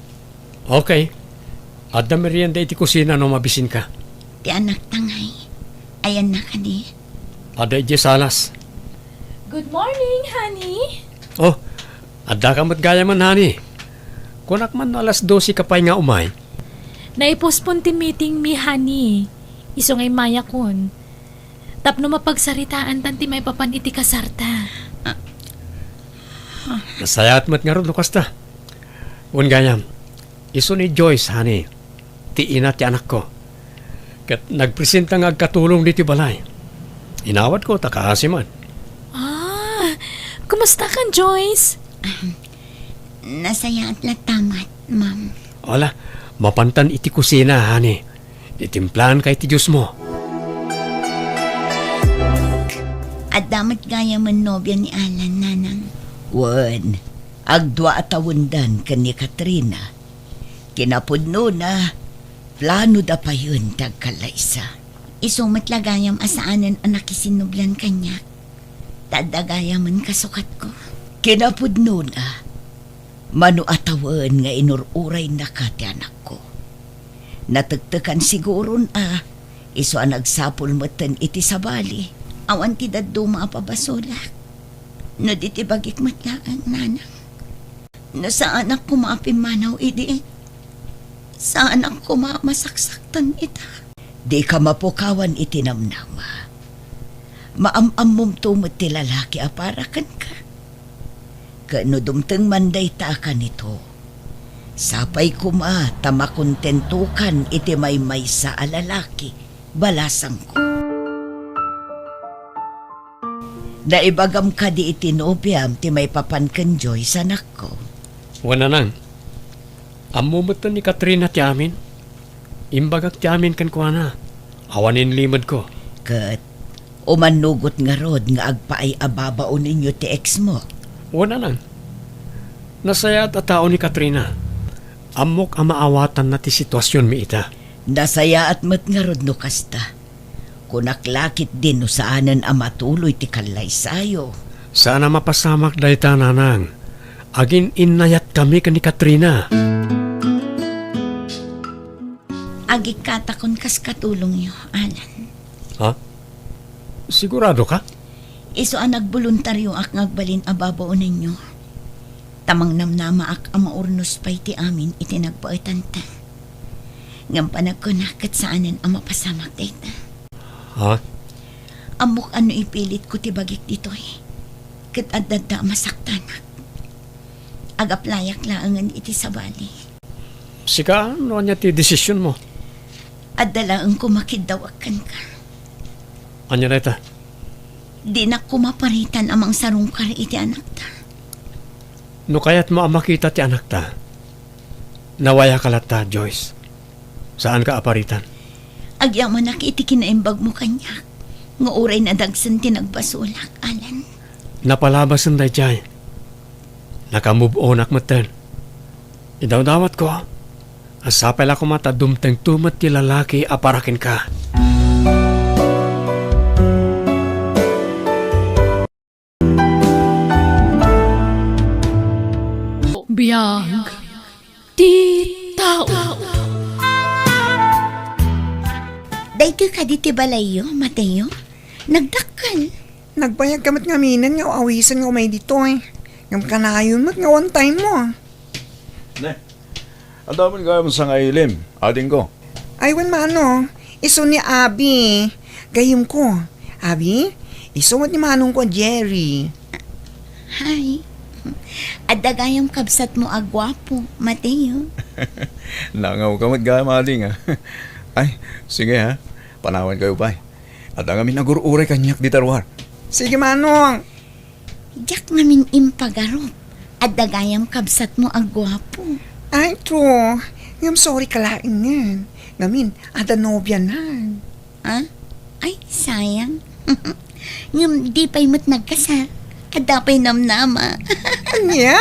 Okay. Adda merienda iti kusina no mabisinka. Ti anakta ngay. Ayanna kadi? Adda idiay salas. Good morning, honey. Oh, addaka met gayamen, honey. Kunak man no alas dose ka pay nga umay. Naipospon ti meeting mi, honey. Isu nga immayakon. Tapno mapagsaritaantan ti maipapan iti kasarta. Nasayaat met ngarud no kasta. Wen gayam, isu ni Joyce, honey, ti ina ti anakko. Ket nagpresenta nga agkatulong ditoy balay. Inawatko ta kaasi man. Ah, kumusta kan, Joyce? Nasayaat latta met, ma'am. Ala, mapantan iti kusina, honey. Itimplaanka iti juice mo. Adda met gayamen nobia ni Alan, nanang. Wen, agdua a tawendan ken ni Katrina. Kinapudnona, planoda payen ti agkallaysa. Isu met la gayam a saanen a nakisinnublian kaniak. Ta adda gayamen kasukatko. Kinapudnona, mano a tawen nga inur-uraynaka ti anakko. Natektekan siguron a isu a nagsapul metten iti sabali. Awan ti dadduma a pabasolak. No di ti bagik met laeng, nanang. No saanak koma a pimmanaw idi, saanak koma a masaksaktan ita. Dika mapukawan iti namnama. Maam-ammomto met ti lalaki a para kenka. Ket no dumteng man dayta a kanito, sapay koma ta makontentokan iti maymaysa a lalaki, balasangko. Naibagam kadi iti nobiam ti maipapan ken Joyce, anakko? Wen, nanang. Ammo metten ni Katrina ti amin. Imbagak ti amin kenkuana. Awan inlimedko. Ket umannugot ngarud nga agpaay a babaonenyo ti ex mo? Wen, nanang. Nasayaat a tao ni Katrina. Ammok a maawatanna ti situasionmi ita. Nasayaat met ngarud no kasta. Kunak la ketdi no saanen a matuloy ti kallaysayo. Saan a mapasamak dayta, nanang. Agin-innayatkami ken ni Katrina. Agikkatakon kas katulongyo, Alan. Ha? Sigurado ka? Isu a nagboluntarioak nga agbalin a babaonenyo. Ta mangnamnamaak a maurnos pay ti amin iti nagbaetanta. Ngem panagkuna ket saanen a mapasamak dayta. Ha? Ammok a no ipilitko ti bagik ditoy, ket adda a masaktanak. Agaplayak laengen iti sabali. Sika, no ania ti desisionmo? Adda laeng koma kiddawak kenka. Ania dayta? Dinak koma paritan a mangsarungkar iti anakta. No kayatmo a makita ti anakta, nawayaka latta, Joyce. Saanka a paritan. Agyamanak iti kinaimbagmo kaniak, nga uray nadagsen ti nagbasolak, Alan. Napalabasen daydiay. Naka-move on-ak metten. Idawdawatko a sapay la koma ta dumtengto met ti lalaki a para kenka. Biag ti tao. Daytoy kadi ti balayyo, Mateo? Nagdakkel. Nagbayagka met ngamin nga awisen nga umay ditoy. Ngem kanayon met nga one time mo. Ne, adda met gayam sangailim, adingko. Ay, wen, mano, isu ni Abi. Gayemko. Abi, isu met ni manongko a Jerry. Hi. Adda gayam kabsatmo a guapo, Mateo. Nangawka met gayam, ading, a. Ay, sige, ha. Panawankayo pay. Adda ngamin agur-uray kaniak dita ruar. Sige, manong. Diak ngamin impagarup. Adda gayam kabsatmo a guapo. Ay, true. Ngem sorry ka laengen. Ngamin, adda nobianan. Ah? Ay, sayang. Ngem di pay met nagkasar. Adda pay namnama. Ania?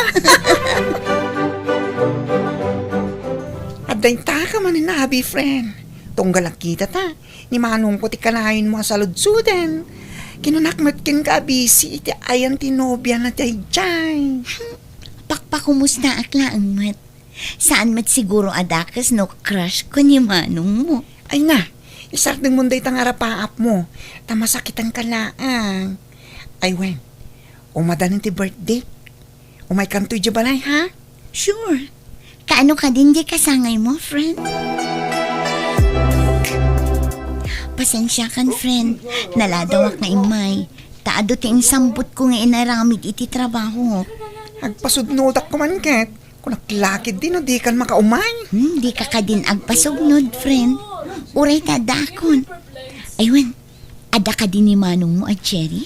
Adda intaka manen a abi, friend. Tunggal agkitata. Ni manongko ti kanayon mo a saludsoden. Kinunak met kenka a busy iti ayan ti nobiana daydiay. Pakpakumustaak laeng met. Saan met siguro a dakes no crush ko ni manong mo. Ay na, isardeng mon dayta nga arapaap mo. Ta masakitan ka laeng. Ay wen, umadanen ti birthday. Umaykanto idiay balay, ha? Sure. Kaano kadin diay kasangaymo, friend? Pasensiakan, friend. Naladawak nga immay. Ta adu ti insambotko nga inaramid iti trabaho. Agpasudnodak koma ket. Kunak lakid di no dikan makaumay. Hmm, dika kadin agpasugnod, friend. Uray ta adakon. Aywan, adda kadi ni manongmo a Jerry?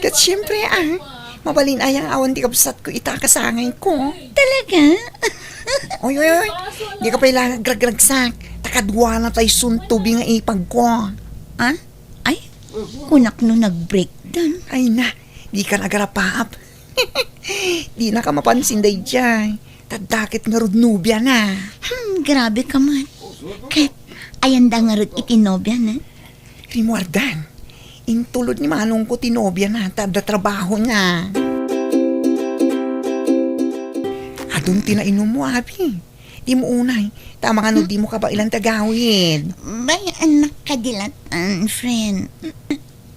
Ket siempre, ah. Mabalin aya nga awan ti kabsatko ita a kasangayko. Talaga? Oy, oy, oy. Dika pay la agragragsak. Ta kaduana tay suntobi nga ipagko. Ah? Ay, kunak no nag-breakdown. Ay na, dikan agarapaap. Dinaka mapansin daydiay. Ta adda ket ngarud nobiana. Hmm, grabe ka man. Ket, ayanda ngarud iti nobiana? Rimmuardan, intulod ni manongko ti nobiana ta adda trabahona. Adun ti nainummo, abi. Dimo unay, ta amangan no dimo kabaelan ti agawid. Bay, anak, kadi latan, friend.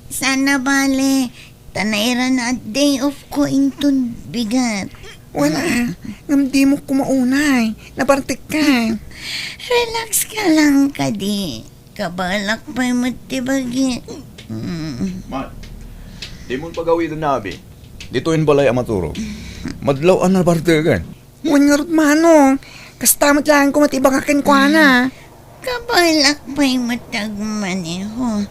Saan a bale, ta nairana a day off ko inton bigat. Wala, ngem dimo koma unay, nabartekka. Relax ka lang kadi. Kabaelak pay met ti bagi. Mm. Man, dimon pagawiden, abi. Ditoyen balay a maturog. Madlaw a nabartekan. Wen ngarud, manong, kasta met laeng koma ti ibaga kenkuana. Kabaelak pay met ti agmaneho.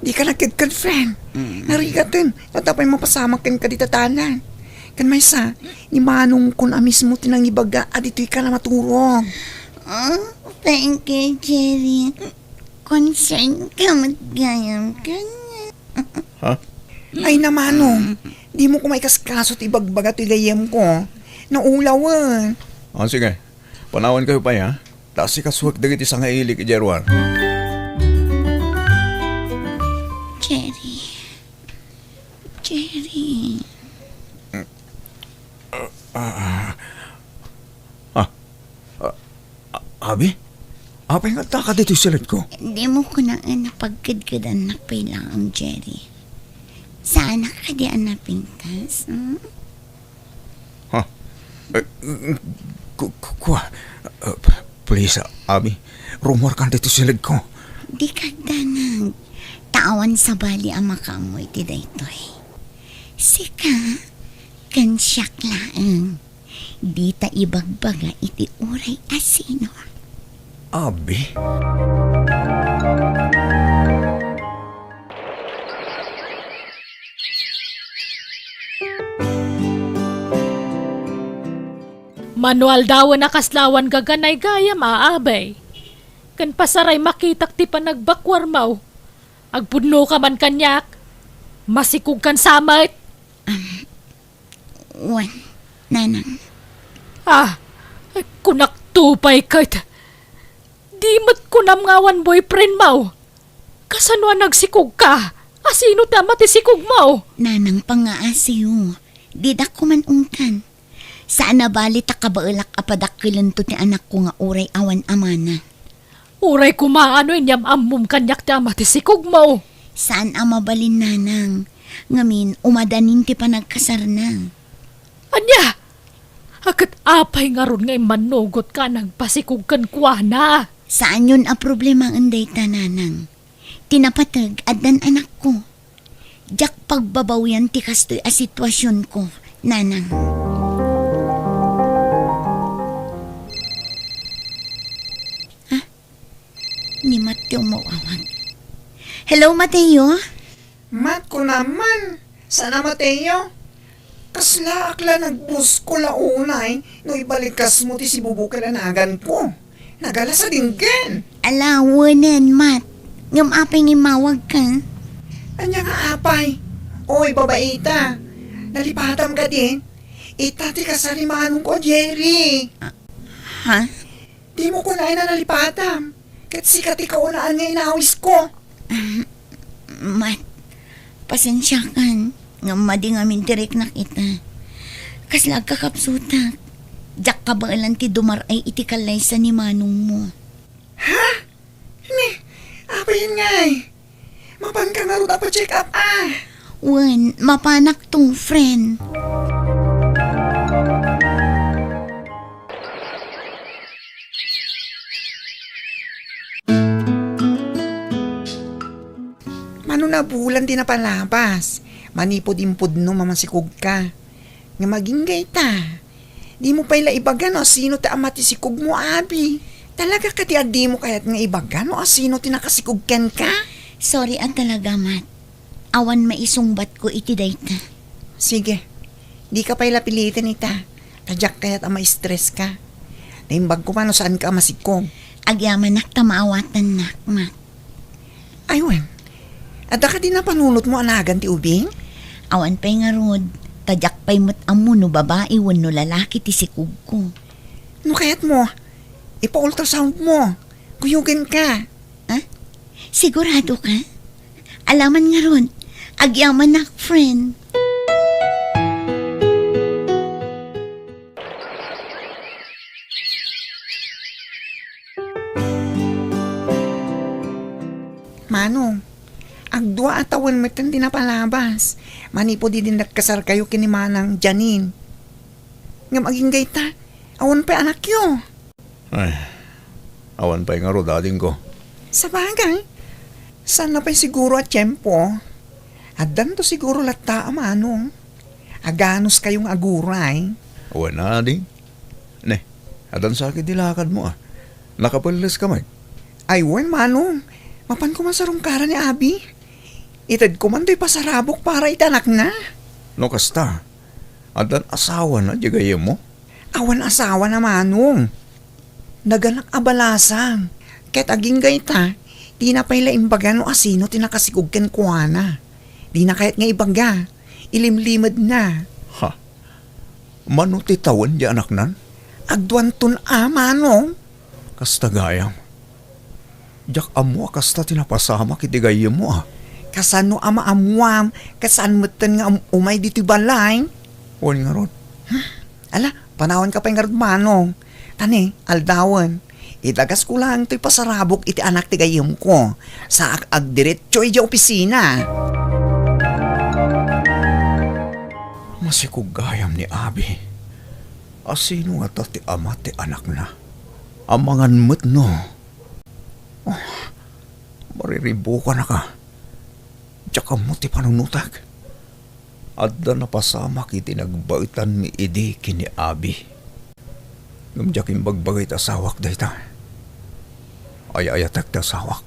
Dika nagkedked, friend. Mm. Narigaten, no adda pay mapasamak kenka dita dalan. Ken maysa, ni manongkon a mismo ti nangibaga a ditoyka a maturog. Oh, thank you, Jerry. Concern ka met gayam kaniak. Ha? Ay na, manong, dimo koma ikaskaso ti ibagbaga ti gayyemko. Naulawen. Ah, sige. Panawankayo pay, ha? Ta asikasuek dagiti sangailik idiay ruar. Jerry. Jerry. Ah, ah, ah. Ah, ah, ah, abi? Apay nga adda ka ditoy siledko? Dimo kunaan a pagkedkedannak pay laeng, Jerry. Saanak kadi a napintas, hmm? Ha? Eh, ku-, ku-, kua? Eh, please, ah, abi. Rummuarkan ditoy siledko. Dika agdanag. Ta awan sabali a makaammo iti daytoy. Sika, ken siak laeng. Dita ibagbaga iti uray a sino. Abi? Mano aldawen a kasla awan gaganay gayam a, abay. Ken pasaray makitak ti panagbakuarmo. Agpudnoka man kaniak. Masikogkan sa met. Am, Wen, nanang. Ah, kunakto pay ket. Di met kunam nga awan boyfriendmo. Kasano a nagsikogka? Asino ti ama ti sikogmo? Nanang, pangngaasiyo. Didak koma ungtan. Saan a bali ta kabaelak a padakkelento ti anakko nga uray awan amana. Uray koma no inyam-ammom kaniak ti ama ti sikogmo. Saan a mabalin, nanang. Ngamin, umadanin ti panagkasarna. Ania? A, ket apay ngarud nga immannugotka a nagpasikog kenkuana? Saanyon a problemaen dayta, nanang. Ti napateg, addan anakko. Diak pagbabawian ti kastoy a situasionko, nanang. Ah, ni Mat ti umaw-awag. Hello, Mateo? Mat, kunam man. Saan a Mateo? Kaslaak la nagbuskol a unay no ibalikkasmo ti sibubukel a naganko. Nagala sa dinggen. Ala, wenen, Mat. Ngem apay nga immawagka? Ania nga apay? Oy, babaita. Nalipatam kadin? Ita ti kasarimanongko a Jerry. Ah, ha? Dimo kunaen a nalipatam. Ket sika ti kaunaan nga inawisko. Ah, Mat, pasensiakan, ngem madi ngamin ti riknak ita. Kasla agkakapsutak. Diak kabaelan ti dumar-ay iti kallaysa ni manongmo. Ha? Ni, apay ngay? Mapanka ngarud a pa-check up, ah? Wen, mapanakto, friend. Bulan ti napalabas, manipud impudno a masikogka. Ngem agingga ita, dimo pay la ibaga no asino ti ama ti sikogmo, abi. Talaga kadi a dimo kayat nga ibaga no asino ti nakasikog kenka? Sorry a talaga, Mat. Awan maisungbatko iti dayta. Sige, dika pay la piliten ita. Ta diak kayat a ma-stress ka. Naimbag koma no saanka a masikog. Agyamanak ta maawatannak, Mat. Ay wen, adda kadi napanunotmo a nagan ti ubing? Awan pay ngarud, ta diak pay met ammo no babai wenno lalaki ti sikogko. No kayatmo, ipa-ultrasoundmo. Kuyogenka. Ah? Sigurado ka? Alaman ngarud, agyamanak, friend. Manong, agdua a tawen metten ti napalabas, manipud idi nagkasarkayo ken ni Manang Janine. Ngem agingga ita, awan pay anakyo. Ay, awan pay ngarud, adingko. Sabagay, saanna pay siguro a tiempo. Addanto siguro latta a Manong. Aganuskayo nga aguray. Wen, ading. Ne, addan sakit ti lakadmo, a. Nakapelleska met? Ay wen, Manong. Mapanko man sarungkaran ni Abi. Itedko man toy pasarabok para iti anakna. No kasta, addan asawana diay gayyemmo? Awan asawana, Manong. Naganak a balasang. Ket agingga ita, dina pay la imbaga no asino ti nakasikog kenkuana. Dina kayat nga ibaga. Ilimlimedna. Ha? Mano ti tawen diay anaknan? Agduanton a, Manong. Kasta gayam. Diak ammo a kasta ti napasamak iti gayyemmo, a. Kasano a maammuam, ket saan metten nga um-, umay ditoy balay? Wen ngarud. Ala, panawanka pay ngarud, Manong. Ta ne, aldawen, idagasko laeng toy pasarabok iti anak ti gayyemko. Saak agdiretso idiay opisina. Masikog gayam ni Abi. Asino ngata ti ama ti anakna? Amangan met no? Oh, mariribukanaka. Diak ammo ti panunotak. Adda napasamak iti nagbaetanmi idi ken ni Abi. Ngem diak imbagbaga iti asawak dayta. Ay-ayatek ti asawak.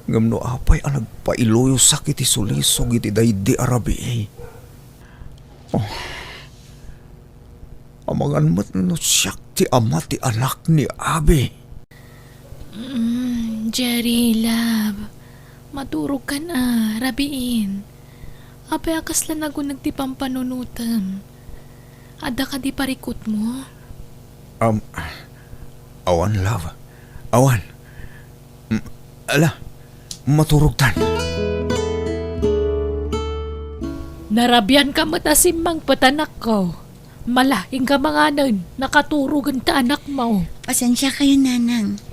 Ngem no apay a nagpailuyosak iti sulisog iti daydi a rabii? Oh. Amangan met no siak ti ama ti anak ni Abi. Mm, Jerry, love. Maturogkan a, rabiin. Apay a kasla naguneg ti pampanunotem? Adda kadi parikutmo? Um, awan, love. Awan. Mm, ala, maturogtan. Narabianka met a simmangpet, anakko. Mala, inka manganen, nakaturogen ti anakmo. Pasensiakayo, Nanang.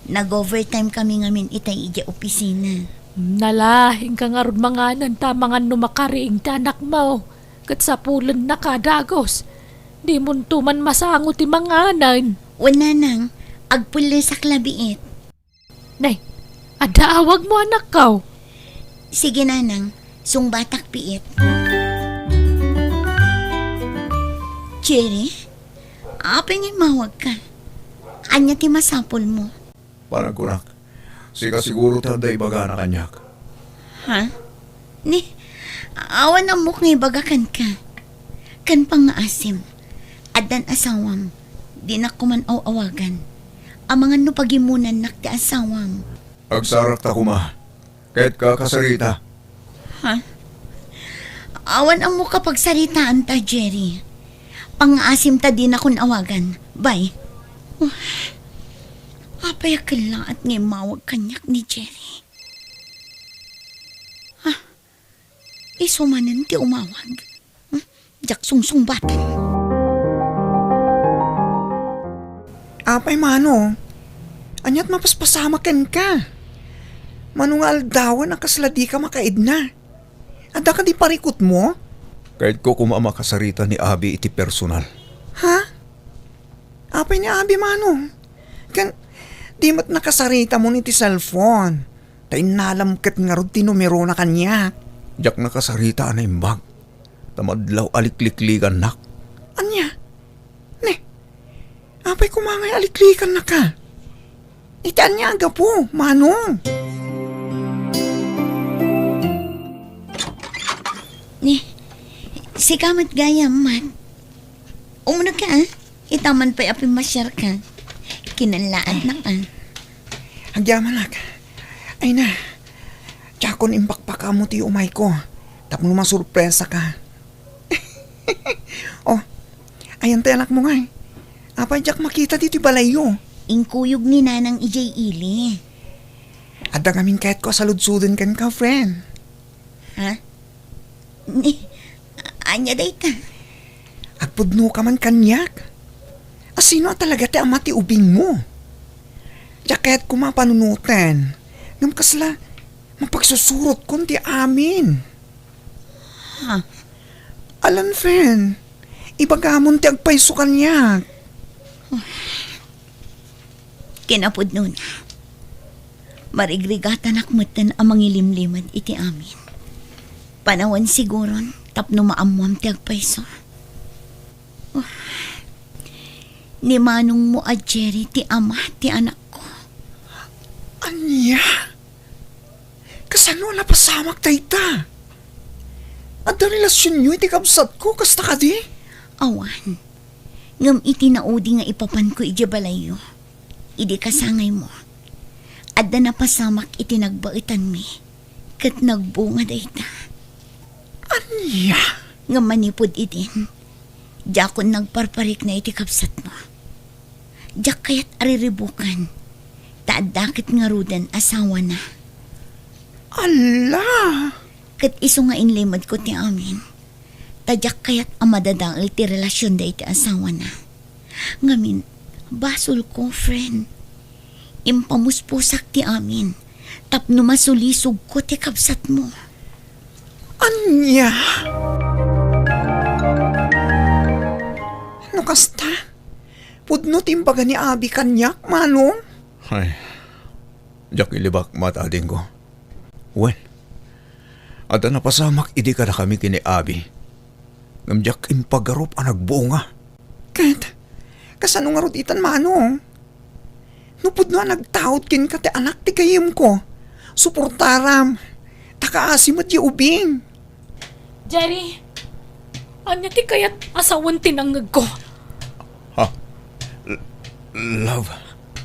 Nag-overtime kami ngamin itay idiay opisina. Nala, inka ngarud manganen ta amangan no makariing ti anakmo. Ket sapulennaka a dagus. Dimonto man masango ti manganen. Wen, Nanang, agpellesak la biit. Nay, adda awagmo, anakko. Sige, Nanang. Sungbatak biit. Jerry, apay nga immawagka? Ania ti masapulmo? Panagkunak, sika siguro ti adda ibagana kaniak. Ha? Ni, awan ammok nga ibaga kenka. Ken pangngaasim, addan asawam, dinak koman aw-awagan. Amangan no pagimmunannak ti asawam. Agsarakta koma, ket kakasarita. Ha? Awan ammok a pagsaritaanta, Jerry. Pangngaasim ta dinakon awagan. Bye. Apay a kellaat nga immawag kaniak ni Jerry? Ah, isu manen ti umawag. Hmm? Diak sungsungbat. Apay, Mano, ania't mapaspasamak kenka? Mano nga aldawen a kasla dika makaidna? Adda kadi parikutmo? Kayatko koma a makasarita ni Abi iti personal. Ha? Apay ni Abi, Mano? Ken, di met nakasarita mon iti cellphone. Ta innalam ket ngarud ti numerona kaniak. Diak nakasarita a naimbag. Ta madlaw a likliklikannak. Ania? Ne, apay koma ngay a liklikannaka? Iti ania a gapu, Manong? Ni, sika met gayam, Mat. Umuna ka, ah. Ita man pay a pimmasiarka. Kinalaatnak, ah. Agyamanak. Ay na, diakon impakpakamo ti umayko. Tapno masurpresaka. Oh, ayan ti anakmo ngay. Apay diak makita ditoy balayyo? Inkuyog ni Nanang idiay ili. Adda ngamin kayatko a saludsoden kenka, friend. Ha? Ni, ania dayta? Agpudnoka man kaniak. A sino a talaga ti ama ti ubingmo? Diak kayat koma a panunoten. Ngem kasla, mapagsusurotkon ti amin. Ha? Alan, friend, ibagamon ti agpayso kaniak. Kinapudnona, marigrigatanak metten a mangilimlimed iti amin. Panawen siguron tapno maammoam ti agpayso. Oh, ni manongmo a Jerry ti ama ti anakko. Ania? Kasano a napasamak dayta? Adda relasionyo iti kabsatko, kasta kadi? Awan. Ngem iti naudi nga ipapanko idiay balayyo, idi kasangaymo, adda napasamak iti nagbaetanmi, ket nagbunga dayta. Ania? Ngem manipud idin, diakon nagparparikna iti kabsatmo. Diak kayat a riribukan, ta adda ket ngaruden asawana. Alla! Ket isu nga inlimedko ti amin, ta diak kayat a madadael ti relasionda iti asawana. Ngamin, basolko, friend. Impamuspusak ti amin tapno masulisogko ti kabsatmo. Ania? No kasta, pudno ti imbaga ni Abi kaniak, Manong? Ay, diak ilibak, Mat, adingko. Wen, adda napasamak idi kadakami ken ni Abi. Ngem diak impagarup a nagbunga. Ket, kasano ngarud itan, Manong? No pudno a nagtaud kenka ti anak ti gayyemko, suportaram, ta kaasi met diay ubing. Jerry, ania ti kayat a sawen ti nangngegko? Ha? L-, love?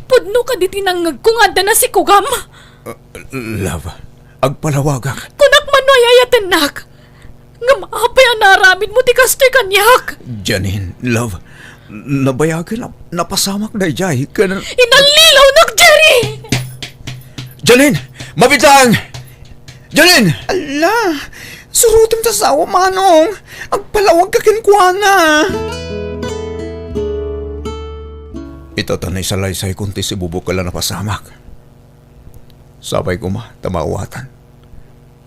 Pudno kadi ti nangngegko nga adda nasikugam? Uh, love, agpalawagak. Kunak man no ay-ayatennak. Ngem apay a naaramidmo ti kastoy kaniak? Janine, love, nabayagen a napasamak daydiay ken... Inallilawnak, Jerry! Janine, mabiit laeng! Janine! Ala, surotem ti asawa, Manong. Agpalawagka kenkuana. Ita ta naisalaysay kon ti sibubukel a napasamak. Sapay koma ta maawatan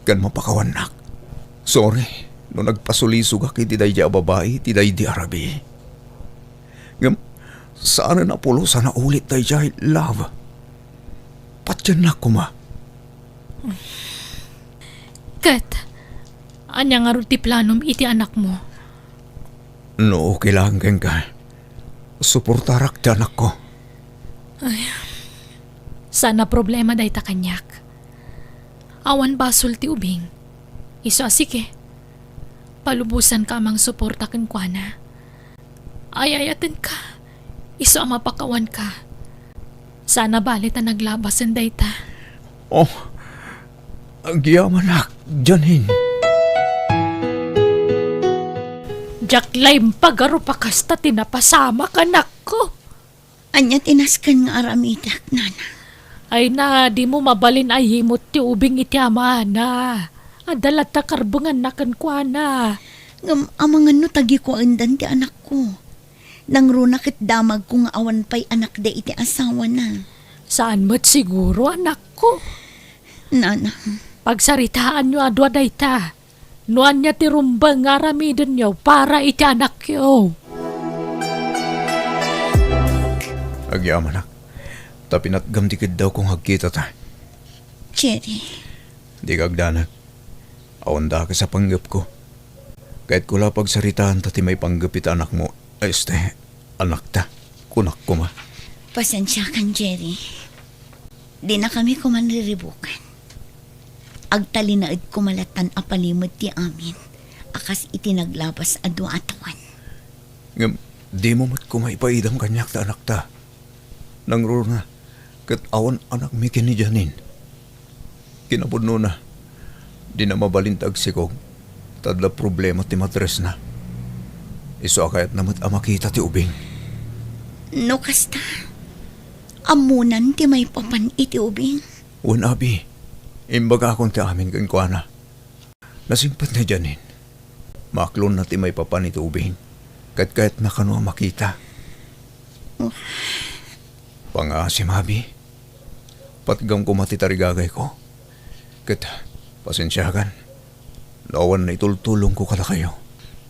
ken mapakawannak. Sorry no nagpasulisogak iti daydiay a babai iti daydi a rabii. Ngem saanen a pulos a naulit daydiay, love. Patiennak koma. Ket, ania ngarud ti planom iti anakmo? No okay laeng kenka, suportarak ti anakko. Ay, saan a problema dayta kaniak. Awan basol ti ubing. Isu a sige, palubosanka a mangsuporta kenkuana. Ay-ayatenka. Isu a mapakawanka. Saan a bale ta naglabasen dayta. Oh, agyamanak, Janine. Diak la impagarup a kasta ti napasamak, anakko. Ania ti nasken nga aramidek, Nana? Ay na, dimo mabalin a yimut ti ubing iti amana. Adda latta karbenganna kenkuana. Ngem amangan no tagikuaendan ti anakko. Nangruna ket damagko nga awan pay anakda iti asawana. Saan met siguro, anakko? Nana. Pagsaritaanyo a dua dayta. No ania ti rumbeng nga aramidenyo para iti anakyo. Agyamanak, ta pinatgam ti kiddawko nga agkitata. Jerry. Dika agdanag. Awan dakes a panggepko. Kayatko la pagsaritaanta ti maipanggep iti anakmo. Este, anakta. Kunak koma. Pasensiakan, Jerry. Dinakami koman riribukan. Agtalinaed koma lattan a palimed ti amin a kas iti naglabas a dua a tawen. Ngem, dimo met koma ipaidam kaniak ta anakta. Nangruna, ket awan anakmi ken ni Janine. Kinapudnona, dina mabalin ti agsikog, ta adda problema ti matresna. Isu a kayatna met a makita ti ubing. No kasta, ammonan ti maipapan iti ubing? Wen, abi, imbagakon ti amin kenkuana. Nasingpet ni Janine. Maaklonna ti maipapan iti ubing, ket kayatna kano a makita. Oh. Pangaasim, abi. Patgam koma ti tarigagayko. Ket, pasensiakan no awan naitultulongko kadakayo.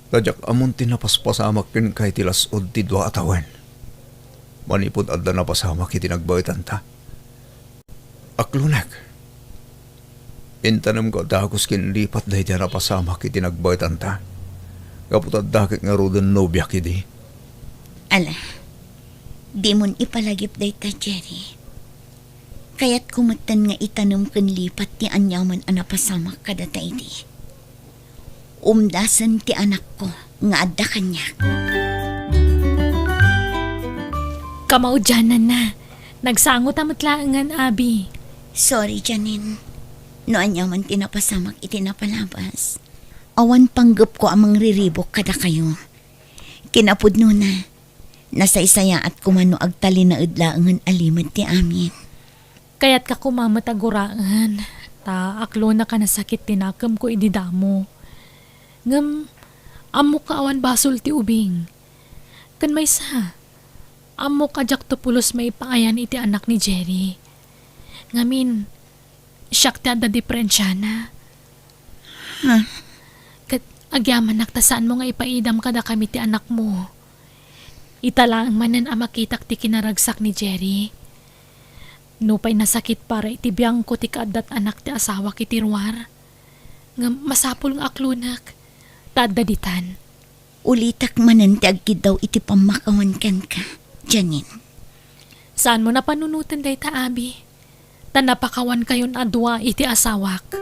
Ta diak ammon ti napaspasamak kenka iti las-ud ti dua a tawen. Manipud adda napasamak iti nagbaetanta. Aklonek. Intanemko a dagus ken lipat daydi a napasamak iti nagbaetanta. Gapu ta adda ket ngaruden nobiak idi. Ala, dimon ipalagip dayta, Jerry. Kayatko metten nga itanem ken lipat ti aniaman a napasamak kadata idi. Umdasen ti anakko nga adda kaniak. Kamaudiananna, nagsangota met laengen, abi. Sorry, Janine. No aniaman ti napasamak iti napalabas, awan panggepko a mangriribuk kadakayo. Kinapudnona, nasaysayaat koma no agtalinaed laengen a limed ti amin. Kayatka koma met a guraen, ta aklonek a nasakit ti nakemko idi damo. Ngem, ammok nga awan basol ti ubing. Ken maysa, ammok a diakto pulos maipaayan iti anak ni Jerry. Ngamin, siak ti adda diferensiana. Ha? Ket agyamanak ta saanmo nga ipaidam kadakami ti anakmo. Ita laeng manen a makitak ti kinaragsak ni Jerry. Nupay nasakit para iti biangko ti kaaddat anak ti asawak iti ruar, ngem masapul nga aklonek ta adda ditan. Ulitek manen ti agkiddaw iti pammakawan kenka, Janine. Saanmo a panunoten dayta, abi, ta napakawankayon a dua iti asawak.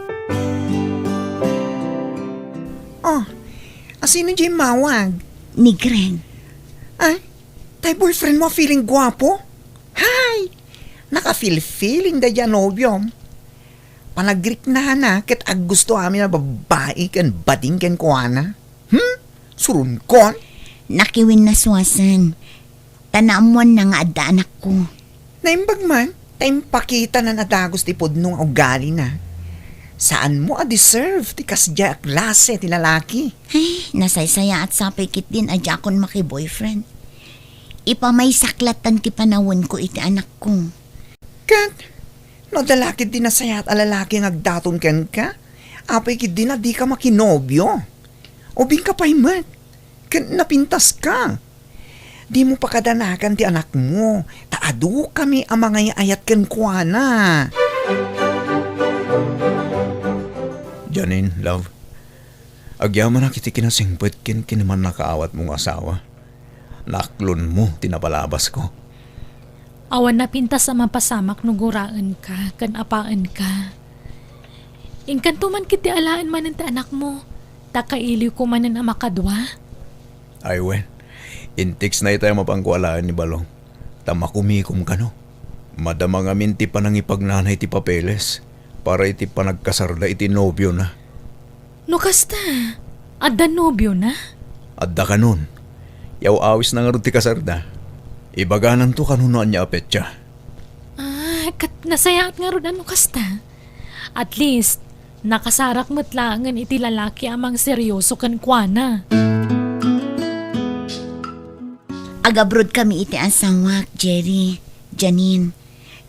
Oh, asino diay immawag? Ni Greg. Ay, tay boyfriendmo a feeling guapo? Hay! Naka-feel-feeling daydi a nobiom. Panagriknana ket aggusto amin a babbai ken bading kenkuana. Hmm? Suronkon? Nakiwinnasuasen. Ta naammoanna nga adda anakko. Naimbag man, ta impakitana a dagus ti pudno nga ugalina. Saanmo a deserve ti kasdiay a klase ti lalaki. Ay, nasaysayaat sapay ketdin a diakon maki-boyfriend. Ipamaysak lattan ti panawenko iti anakko. Ket, no adda la ketdi nasayaat a lalaki nga agdaton kenka, apay ketdin a dika makinobio? Ubingka pay met, ket napintaska. Dimo pakadanagan ti anakmo, ta adukami a mangay-ayat kenkuana. Janine, love, agyamanak iti kinasingpet ken kinamannakaawatmo nga asawa. Naaklonmo ti napalabasko. Awan napintas a mapasamak no guraenka ken apaenka. Inkanto man ketdi alaen manen ti anakmo, ta kailiwko manen a makadua. Ay wen, intextna itay a mapanko alaen ni Balong, ta makumikom kano. Madama ngamin ti panangipagnana iti papeles para iti panagkasarda iti nobiona. No kasta, adda nobiona? Adda kanon. Yaw-awisna ngarud ti kasarda. Ibagananto kano no ania a petsa. Ah, ket nasayaat ngarud a no kasta. At least, nakasarak met laengen iti lalaki a mangseryoso kenkuana. Agabrodkami iti asawak, Jerry, Janine.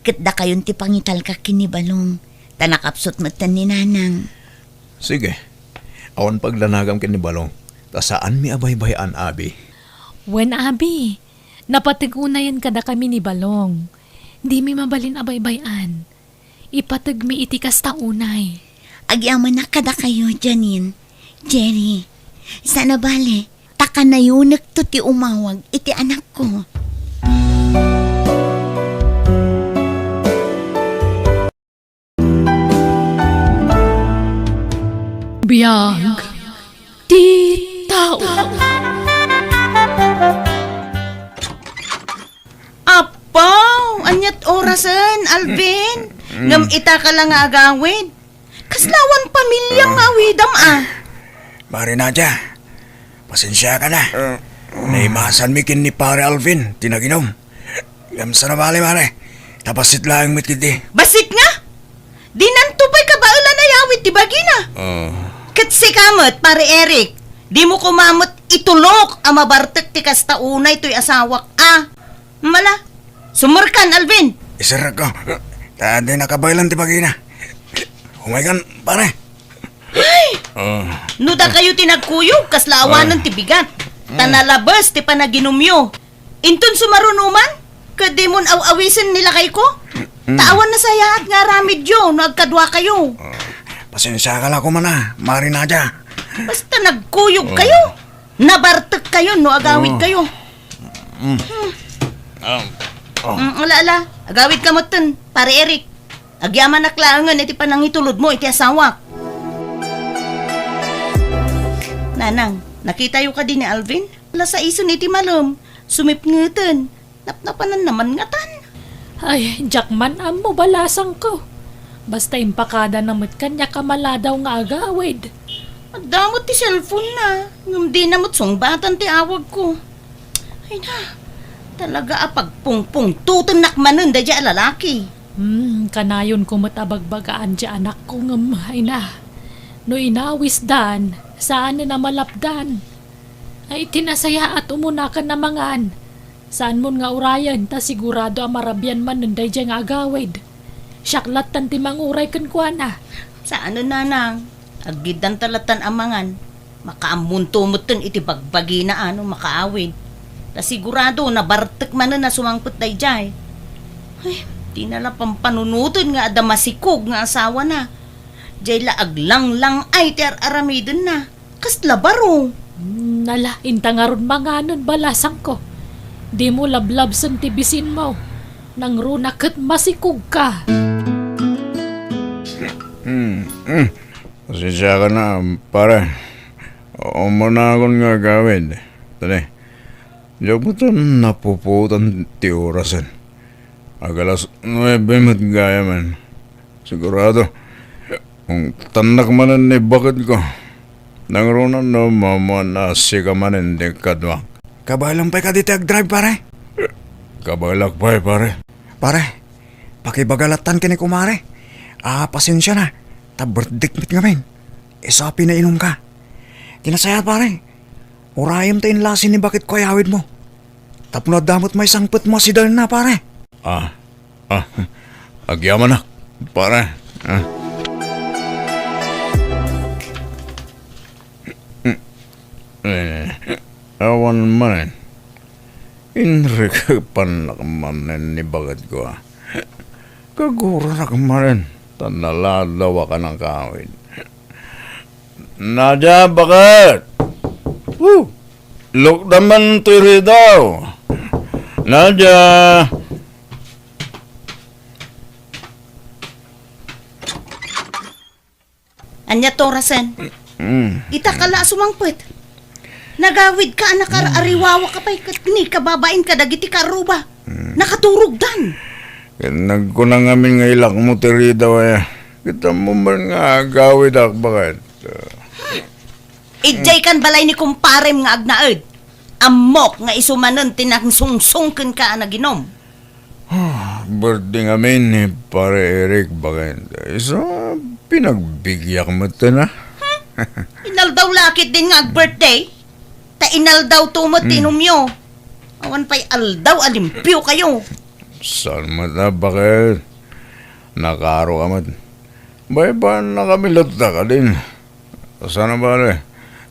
Ket dakayon ti pangitalka ken ni Balong, ta nakapsut metten ni Nanang. Sige. Awan pagdanagam ken ni Balong, ta saanmi a baybay-an, abi. Wen, abi. Napateg unayen kadakami ni Balong. Dimi mabalin a baybay-an. Ipategmi iti kasta unay. Agyamanak kadakayo, Janine, Jerry. Saan a bale, ta kanayonekto ti umawag iti anakko. Biag ti tao. Apo, aniat orasen, Alvin? Mm. Ngem ita ka la nga agawid. Kasla awan pamiliam nga awidam, a. Mare Nadia, pasensiaka na. Naimasanmi ken ni Pare Alvin ti naginom. Ngem saan a bale, mare. Ta bassit laeng met ketdi. Bassit nga? Dinanto pay kabaelan a yawid ti bagina. Ah. Ket sika met, Pare Eric, dimo koma met itulok a mabartek ti kasta unay toy asawak a. Mala, sumerkan, Alvin. Iserrekko. Ta di nakabaelan ti bagina. Umaykan, pare. Ay! Ah. No dakayo ti nagkuyog, kasla awanen ti bigat. Ta nalabes ti panaginumyo. Inton sumarunoman, ket dimon aw-awisen ni lakayko? Mm. Ta awan nasayaat nga aramidyo no agkaduakayo. Ah, pasensiaka la koma, a, Mare Nadia. Basta nagkuyog kayo. Nabartek kayo no agawid kayo. Mm. Ah. Mm, ala, ala. Agawid ka metten, Pare Eric. Agyamanak laengen iti panangitulodmo iti asawak. Nanang, nakitayo kadi ni Alvin? Ala, saisen iti malem. Sumipngeten. Napnapananna man ngatan. Ay, diak man ammo, balasangko. Basta impakadana met kaniak a maladaw nga agawid. Adda met ti cellphone-na, ngem dina met sungbatan ti awagko. Ay na, talaga a pagpungpungtotennak manen daydiay a lalaki. Hmm, kanayonko met a bagbagaan ti anakko ngem, ay na, no inawisdan, saanen a malapdan. Ay, ti nasayaat, umunakan a mangan. Saanmon nga urayen, ta sigurado a marabian manen daydiay nga agawid. Siak lattan ti manguray kenkuana. Saanen, nanang. Aggiddanta lattan a mangan. Makaammonto metten iti bagbagina a no makaawid. Ta sigurado, nabartek manen a sumangpet daydiay. Ay, dina la pampanunoten nga adda masikog nga asawana. Diay la aglanglang-ay ti ar-aramidenna. Kasla baro. Hmm, ala, inta ngarud manganen, balasangko. Dimo lablabsen ti bisinmo. Nangruna ket masikogka. Hmm, hmm. Pasensiaka na, pare. Umunakon nga agawid. Tani, diak met napuputan ti orasen. Ag-alas nuebe met gayamen. Sigurado, ungtannak manen ni baketko. Nangruna no maammoan a sika manen ti kaduak. Kabaelam pay kadi ti agdrive, pare? Kabaelak pay, pare. Pare, pakibaga lattan ken ni kumare. Ah, pasensia na. Ta birthday met ngamin. Isu a pinainumka. Ti nasayaat, pare. Urayem ta inlasin ni baketko a yawidmo. Tapno adda met maisangpetmo a sidelna, pare. Ah, ah, agyamanak, pare. Ah. Eh, awan manen. Inrikepannak manen ni baketko, a. Kaguranak manen, ta naladawak a nakawid. Nadia, baket! Woo! Lukda man toy ridaw. Nadia! Ania ti orasen? Mm. Ita ka la a sumangpet. Nagawidka a nakar-ariwawaka pay ket ni kababain kadagiti karruba. Mm. Nakaturogdan. Ket nagkuna ngamin nga ilakmo ti ridaw aya. Ket ammom man nga agawidak, baket. Idiay kan balay ni kumparem nga agnaed. Ammok nga isu manen ti nangsungsong kenka a naginom. Ah, birthday ngamin ni Pare Eric, baket. Isu a pinagbigiak metten, a. Hmm? Inaldaw la ketdin nga ag-birthday? Ta inaldaw to met ti Hmm. inumyo. Awan pay aldaw a limpiokayo. Saan met a, baket? Nakaaro ka met. Baybay-annakami latta kadin. Saan a bale,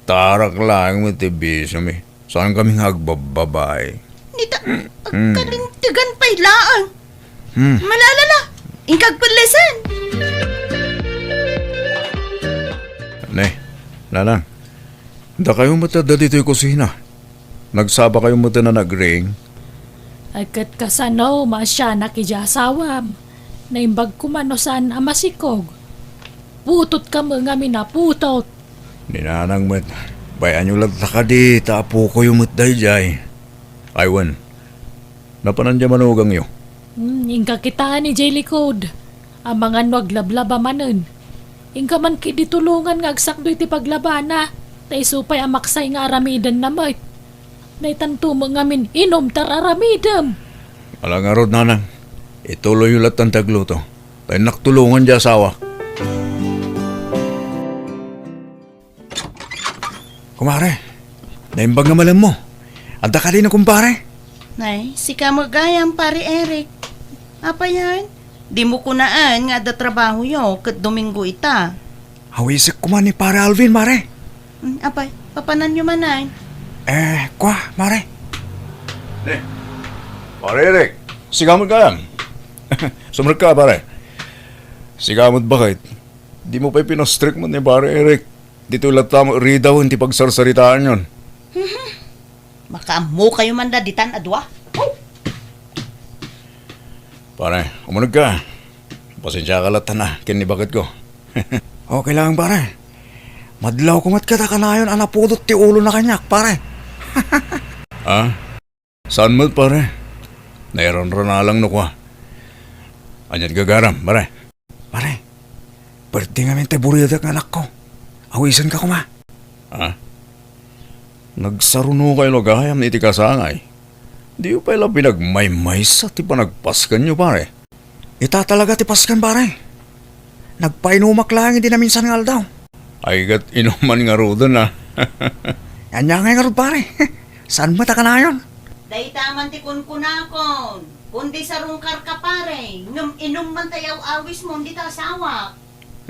ta arak laeng met ti bisiomi. Saankami nga agbabbabae. Nita, Hmm. agkalintegan pay laeng. Hmm. Malala la. Inka agpellesen! Ne, nanang, dakayo met adda ditoy kusina. Nagsabakayo met a nagring? Ay, ket kasano maasianak idiay asawam? Naimbag koma no saan a masikog. Putotka met ngamin a putot. Ni nanang met, bay-anyo latta kadi ta apokoyo met daydiay. Ay wen, napanan diay manugangyo? Hmm, inka kitaen idiay likod. Amangan no aglablaba manen. Inka man ketdi tulongan nga agsakdo iti paglabana, ta isu pay a maksay nga aramidenna met. Daytanto met ngamin inum ta ar-aramidem. Ala ngarud, nanang, ituloyyo lattan ti agluto. Ta innak tulongan diay asawak. Kumare, naimbag nga malemmo. Adda kadi no kumpare? Nay, sika met gayam, Pare Eric. Apay aya? Dimo kunaen nga adda trabahoyo ket Domingo ita. Awisek koma ni Pare Alvin, mare. Mm, apay, papananyo manen? Eh, kua, mare. Eh, Pare Eric, sika met gayam. Sumrekka, pare. Sika met, baket. Dimo pay pinastrek met ni Pare Eric. Ditoy latta met ridawen ti pagsarsaritaanyon. Makaammokayo man la ditan a dua. Pare, umunegka. Pasensiaka latta na ken ni baketko. Okay lang, pare. Madlawko met ket a kanayon a napudot ti ulona kaniak, pare. Ah? Saan met, pare? Nairanranalang no kua. Ania't gagaram, pare? Pare, birthday ngamin ti buriadek nga anakko. Awisenka koma. Ha? Nagsarunokayo la gayam iti kasangay. Diyo pay la pinagmaymaysa ti panagpaskenyo, pare? Ita talaga ti pasken, pare. Nagpainumak laeng idi naminsan nga aldaw. Ay, ket inuman ngaruden, a. Ania ngay ngarud, pare? Saan met a kanayon? Dayta man ti kunkunakon. Kundi sarungkarka, pare, ngem inum man ta aw-awismo dita asawak.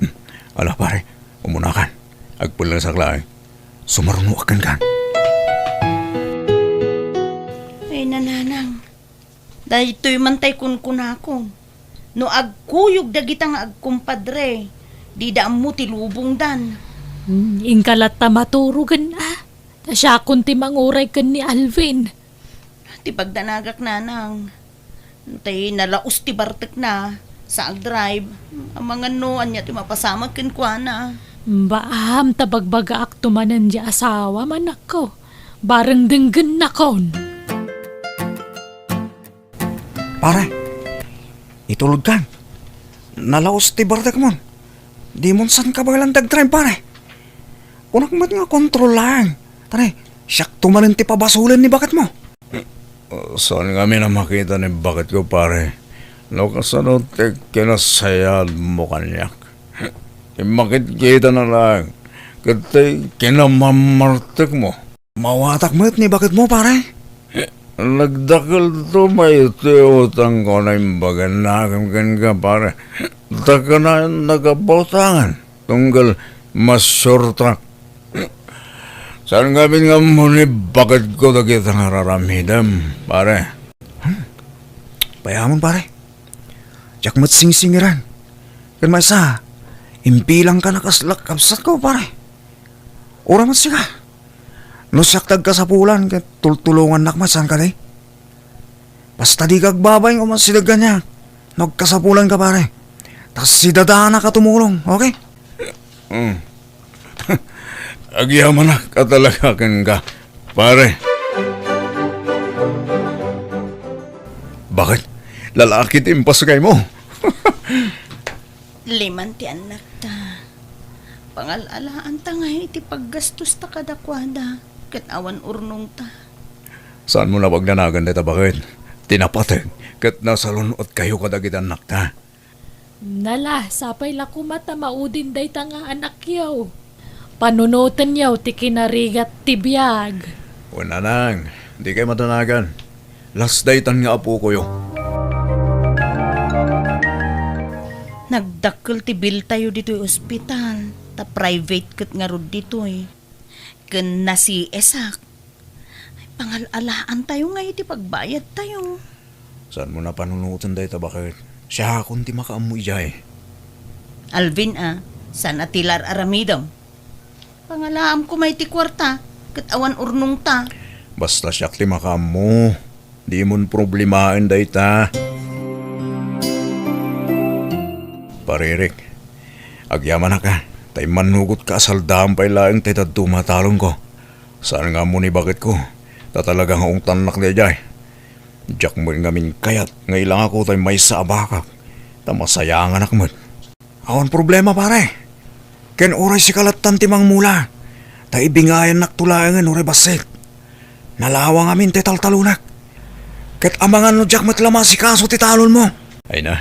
Hmm. Ala, pare, umunakan. Agpellesak laeng. Sumarunoak kenka. Ay, nanang. Daytoy man tay kunkunako. No agkuyog dagita nga agkumpadre, dida ammo ti lubongdan. Hmm, inka latta maturogen, a. Ta siakon ti manguray ken ni Alvin. Ti pagdanagak, nanang. Tay nalaos ti bartekna, sa agdrive. Amangan no ania ti mapasamak kenkuana. Baam ta bagbagaakto manen diay asawam, anakko. Bareng denggennakon. Pare, itulodkan. Nalaos ti bartekmon. Dimon saan kabaelan ti agdrive, pare. Kunak met nga kontrol laeng. Tara, siakto manen ti pabasolen ni baketmo. Saan ngamin a makita ni baketko, pare. No kasano ti kinasayaatmo kaniak? Immakitkitana laeng. Ket ti kinamammartekmo. Mawatak met ni baketmo, pare. Nagdakelto met ti utangko a naimbaganna kenka, pare. Ta kanayon a kabutangan, tunggal masuertak. Saan ngamin nga ammo ni baketko dagita nga ar-aramidem, pare. Hmm. Payamon, pare. Diak met singsingiran. Ken maysa, imbilangka a kasla kabsatko, pare. Uray met sika. No siak ti agkasapulan ket tultulongannak met, saan kadi? Basta dika agbabain nga umasideg kaniak no agkasapulanka, pare. Ta sidadanak a tumulong, okay? Mm. Agyamanak a talaga kenka, pare. Bakit? Lalaki ti impasgaymo? Liman ti annakta. Pangal-alaanta ngay iti paggastosta kadakuada, ket awan urnongta. Saanmo a pagdanagan dayta, baket? Ti napateg ket nasalun-otkayo kadagiti annakta. Nala, sapay la koma ta maudin dayta nga anakyo. Panunotenyo ti kinarigat ti biag. Wen, nanang, dikay madanagan. Las daytan nga apokoyo. Nagdakkel ti biltayo ditoy ospital, ta private ket ngarud ditoy. Ken na-C S-ak. Ay, pangal-alaantayo ngay iti pagbayadtayo. Saanmo a panunoten dayta, baket? Siakon ti makaammo idiay. Alvin a, saan a ti lar-aramidem. Pangalaam koma iti kuarta, ket awan urnongta. Basta siak ti makaammo. Dimon problemaen dayta. Pare Eric, agyamanak a, ta immannugotka a saldaem pay laeng ti dadduma a talongko. Saan nga ammo ni baketko, ta talaga nga ungtannak daydiay. Diak met ngamin kayat nga ilangako tay maysa a bakak, ta masayanganak met. Awan problema, pare. Ken uray sika lattan ti mangmula, ta ibingayannakto laengen uray bassit. Nalawa ngamin ti taltalonek. Ket amangan no diak met la maasikaso ti talonmo. Ay na,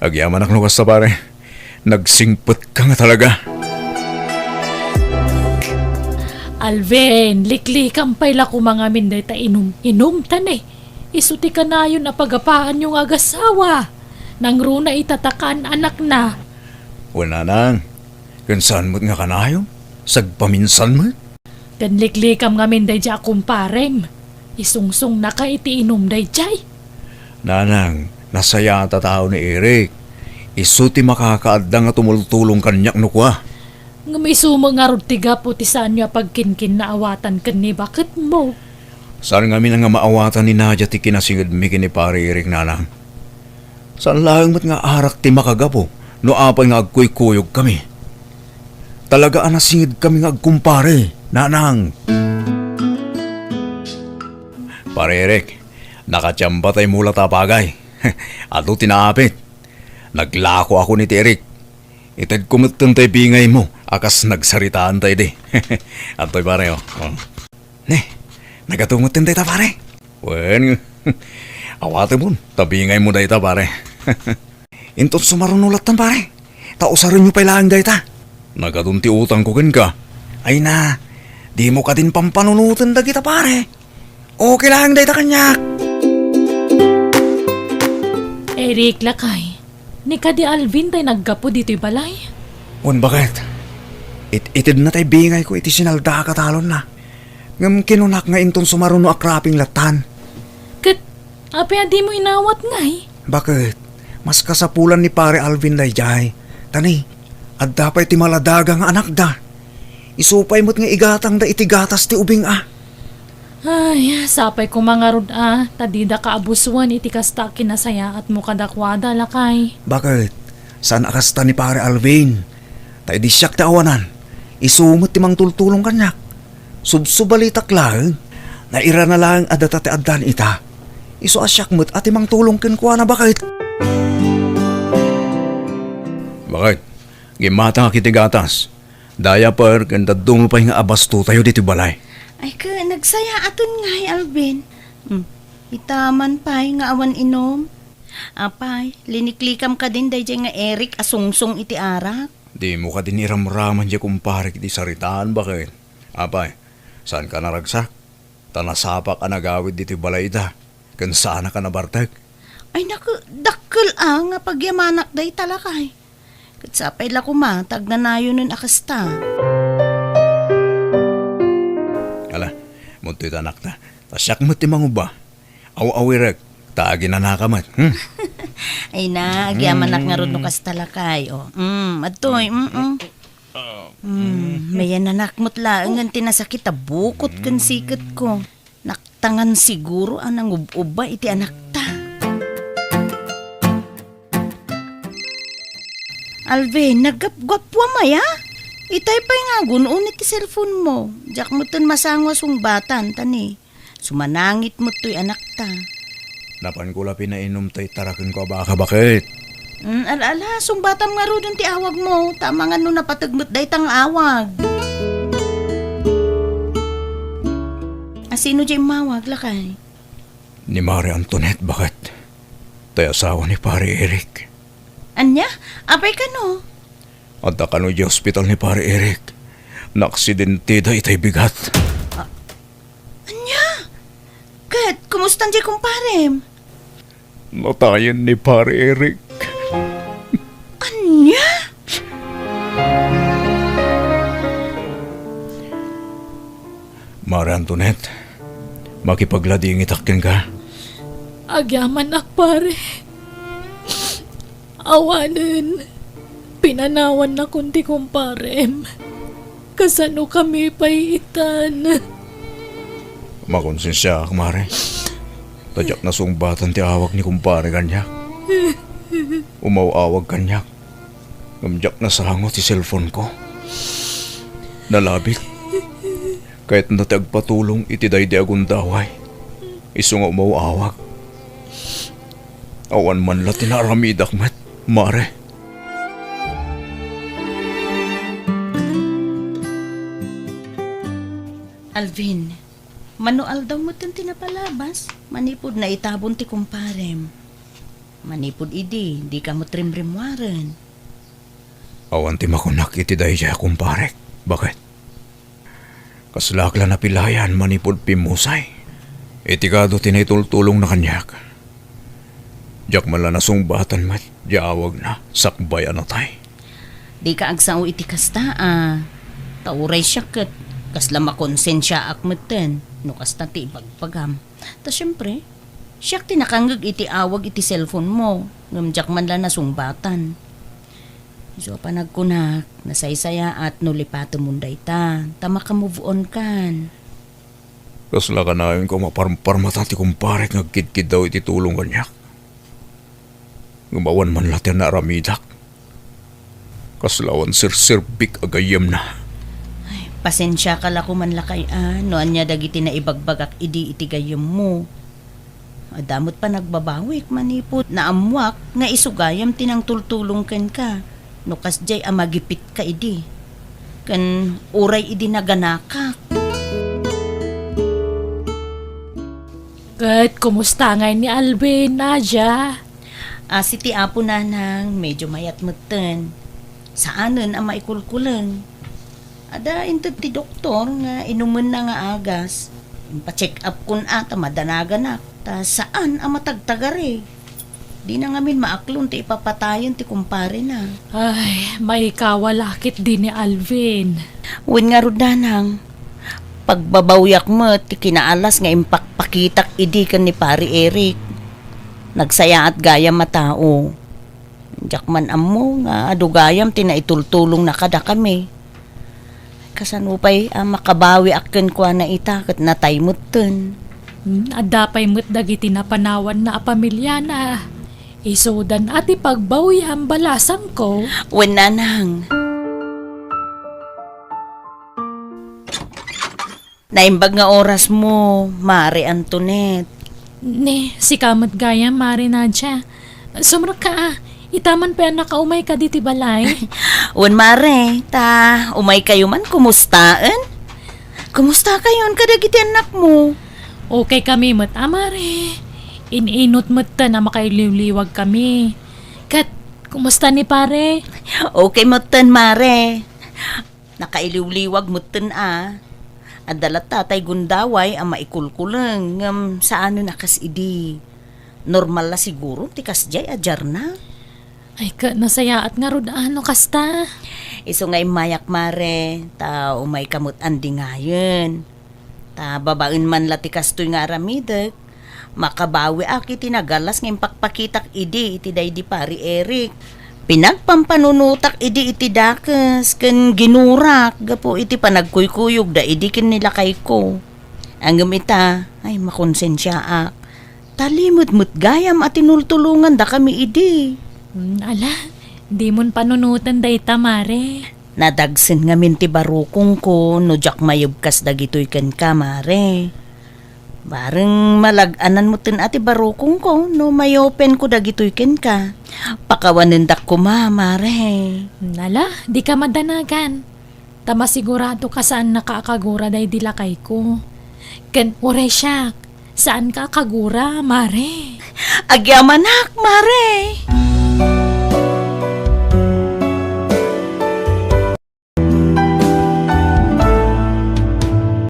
agyamanak no kasta, pare. Nagsingpetka nga talaga. Alvin, liklikam pay la koma ngamin dayta inum-inum, tani. Isu ti kanayon a pagapaanyo nga agasawa. Nangruna ita ta kaan-anakna. Wen, nanang, ken saan met nga kanayon? Sagpaminsan met? Ken liklikam ngamin daydiay a kumparem. Isungsungnaka iti inum daydiay. Nanang, nasayaat a tao ni Eric. Isu ti makakaadda nga tumultulong kaniak no kua. Ngem isu met ngarud ti gapu ti saanyo a pagkinkinnaawatan ken ni baketmo. Saan ngamin nga maawatan ni Nadia ti kinasingedmi ken ni Pare Eric, nanang. Saan laeng met nga arak ti makagapu no apay nga agkuykuyogkami. Talaga a nasingedkami nga agkumpare, nanang. Pare Eric, nakatiamba tay mula ta apagay. Adu ti naapit. Naglakoakon iti Eric. Itedko metten tay bingaymo a kas nagsaritaanta idi. Adtoy, pare, o. O. Ne, nagadu metten dayta, pare. Wen, awatemon, ta bingaymo dayta, pare. Inton sumaruno lattan, pare, ta usarenyo pay laeng dayta. Nagadun ti utangko kenka. Ay na, dimo kadin pampanunoten dagita, pare. Okay laeng dayta kaniak. Eric, lakay, ni kadi Alvin tay naggapu ditoy balay? Wen, baket. It-, itedna tay bingayko iti sinaldaak a talonna. Ngem kinunak nga inton sumaruno a cropping lattan. Ket apay a dimo inawat ngay? Baket, mas kasapulan ni Pare Alvin daydiay. Tani, adda pay ti maladaga nga anakda. Isu pay met nga igatangda iti gatas ti ubing a. Ay, sapay koma ngarud a, ta didaka abusoen iti kasta a kinasayaatmo kadakuada, lakay. Baket, saan a kasta ni Pare Alvin. Ta idi siak ti awanan, isu met ti mangtultulong kaniak. Subsubalitak laeng. Nairana laeng a data ti addan ita. Isu a siak met a ti mangtulong kenkuana, baket. Baket, gimmatangak iti gatas. Diaper ken dadduma pay nga abastotayo ditoy balay. Ay, ket nagsayaaten ngay, Alvin. Hmm. Ita man pay nga awan inum. Apay, liniklikam kadin daydiay nga Eric a sungsong iti arak? Dimo kadin iramraman diay kumparek iti saritaan, baket. Apay, saanka naragsak? Ta nasapak a nagawid ditoy balay ita, ken saanak a nabartek. Ay, naku, dakkel a nga pagyamanak dayta, lakay. Ket sapay la koma ta agnanayonen a kasta. Ala, mudtoy ta, anakta. Ta siak met ti mangubba. Aw-awirek, ta aginanaka met. Hmm? Ay na, agyamanak ngarud no kasta, lakay. O, mm, adtoy, mm, mm. Mm, mayananak met laengen ti nasakit a bukot ken siketko. Naktangan siguro a nangub-ubba iti anakta. Alvin, naggapgappuam aya? Itay pay nga agun-on iti cellphone mo. Diak metten masango a sungbatan, ta ni sumanangit met toy anakta. Napanko la pinainum tay tarakenko a baka, baket. Mm, ala, ala, sungbatam ngaruden ti awagmo, ta amangan no napateg met dayta nga awag. A, sino diay immawag, lakay? Ni Mare Antoinette, baket. Tay asawa ni Pare Eric. Ania? Apay kano? Adda kano idiay ospital ni Pare Eric. Naaksidenteda itay bigat. A-, ania? Ket, kumustan diay kumparem? Natayen ni Pare Eric. Ania? Mare Antoinette, makipagladingitak kenka. Agyamanak, pare. Awanen, pinanawannakon ti kumparem. Kasano kami pay itan? Makonsensiaak, Mare. Ta diak nasungbatan ti awag ni kumpare kaniak. Umaw-awag kaniak. Ngem diak nasango ti cellphone ko. Nalabit. Kayatna ti agpatulong iti daydi a gundaway. Isu nga umaw-awag. Awan man la ti naaramidak met, Mare. Alvin, mano aldaw metten ti napalabas, manipud naitabon ti kumparem. Manipud idi, dika met rimrimmuaren. Awan ti makunak iti daydiay a kumparek. Baket? Kaslaak la napilayan manipud pimmusay iti kado ti naitultulongna kaniak. Diak man la nasungbatan met diay awagna sakbay a natay. Dika agsao iti kasta a. Ta uray siak ket kasla makonsensiaak metten no kasta ti ibagbagam. Ta siempre, siak ti nakangngeg iti awag iti cellphone mo, ngem diak man la nasungbatan. Isu a panagkunak, nasaysayaat no lipatemon dayta, ta maka-move on kan. Kasla kanayon ko maparparmata ti kumparek nga agkidkiddaw iti tulong kaniak. Ngem awan man la ti naaramidak. Kasla awan serserbik a gayyemna. Ay, pasensiaka la koman lakay a, no ania dagiti naibagbagak idi iti gayyemmo. Adda met panagbabawik manipud naammoak nga isu gayam ti nangtultulong kenka no kasdiay a magipitka idi. Ken uray idi naganakak. Ket kumusta ngay ni Alvin, Nadia? Asi ti Apo, nanang, medyo mayat metten. Saanen a maikulkuleng. Adda inted ti doktor nga inumenna nga agas. Impacheck up kon a ta madanaganak, ta saan a matagtagari. Dina ngamin maaklon ti ipapatayen ti kumparena. Ay, maikawa la ketdi ni Alvin. Wen ngarud, nanang, pagbabawyak met ti kinaalas nga impakpakitak idi ken ni Pari Eric. Nagsayaat gayam a tao. Diak man ammo nga adu gayam ti naitultulongna kadakami. Kasano pay a makabawiak kenkuana ita ket natay metten? Hmm, adda pay met dagiti napanawanna a pamiliana. Isudan a ti pagbawiam, balasangko. Wen, nanang. Naimbag nga orasmo, Mare Antoinette. Ne, sika met gayam, Mare Nadia. Sumrekka a, ita man pay a nakaumayka ditoy balay. Wen, Mare, ta umaykayo man kumustaen? Kumustakayon kadagiti annakmo? Okay kami met a, Mare. In-inut metten a makailiwliwag kami. Ket, kumusta ni Pare? Okay metten, Mare. Nakailiwliwag metten a. Adda latta tay gundaway a maikulkuleng ngem saanen a kas idi. Normal la siguro ti kasdiay a diarna. Ay, ket nasayaat ngarud a no kasta. Isu nga immayak, Mare, ta umayka met andingayen. Ta babaen man la ti kastoy nga aramidek, makabawiak iti nagalas nga impakpakitak idi iti daydi Pari Eric. Pinagpampanunotak idi iti dakes ken ginurak gapu iti panagkuykuyogda idi ken ni lakayko. Ngem ita, ay, makonsensiaak. Talimed met gayam a tinultulongandakami idi. Hmm, ala, dimon panunoten dayta, Mare. Nadagsen ngamin ti barukongko no diak mayebkas dagitoy kenka, Mare. Bareng malag-anan metten a ti barukongko no mayopenko dagitoy kenka. Pakawanendak koma, Mare. Nala, dika madanagan. Ta masigurado ka saannaka a kagura daydi lakayko. Ken uray siak, saanka a kagura, Mare. Agyamanak, Mare!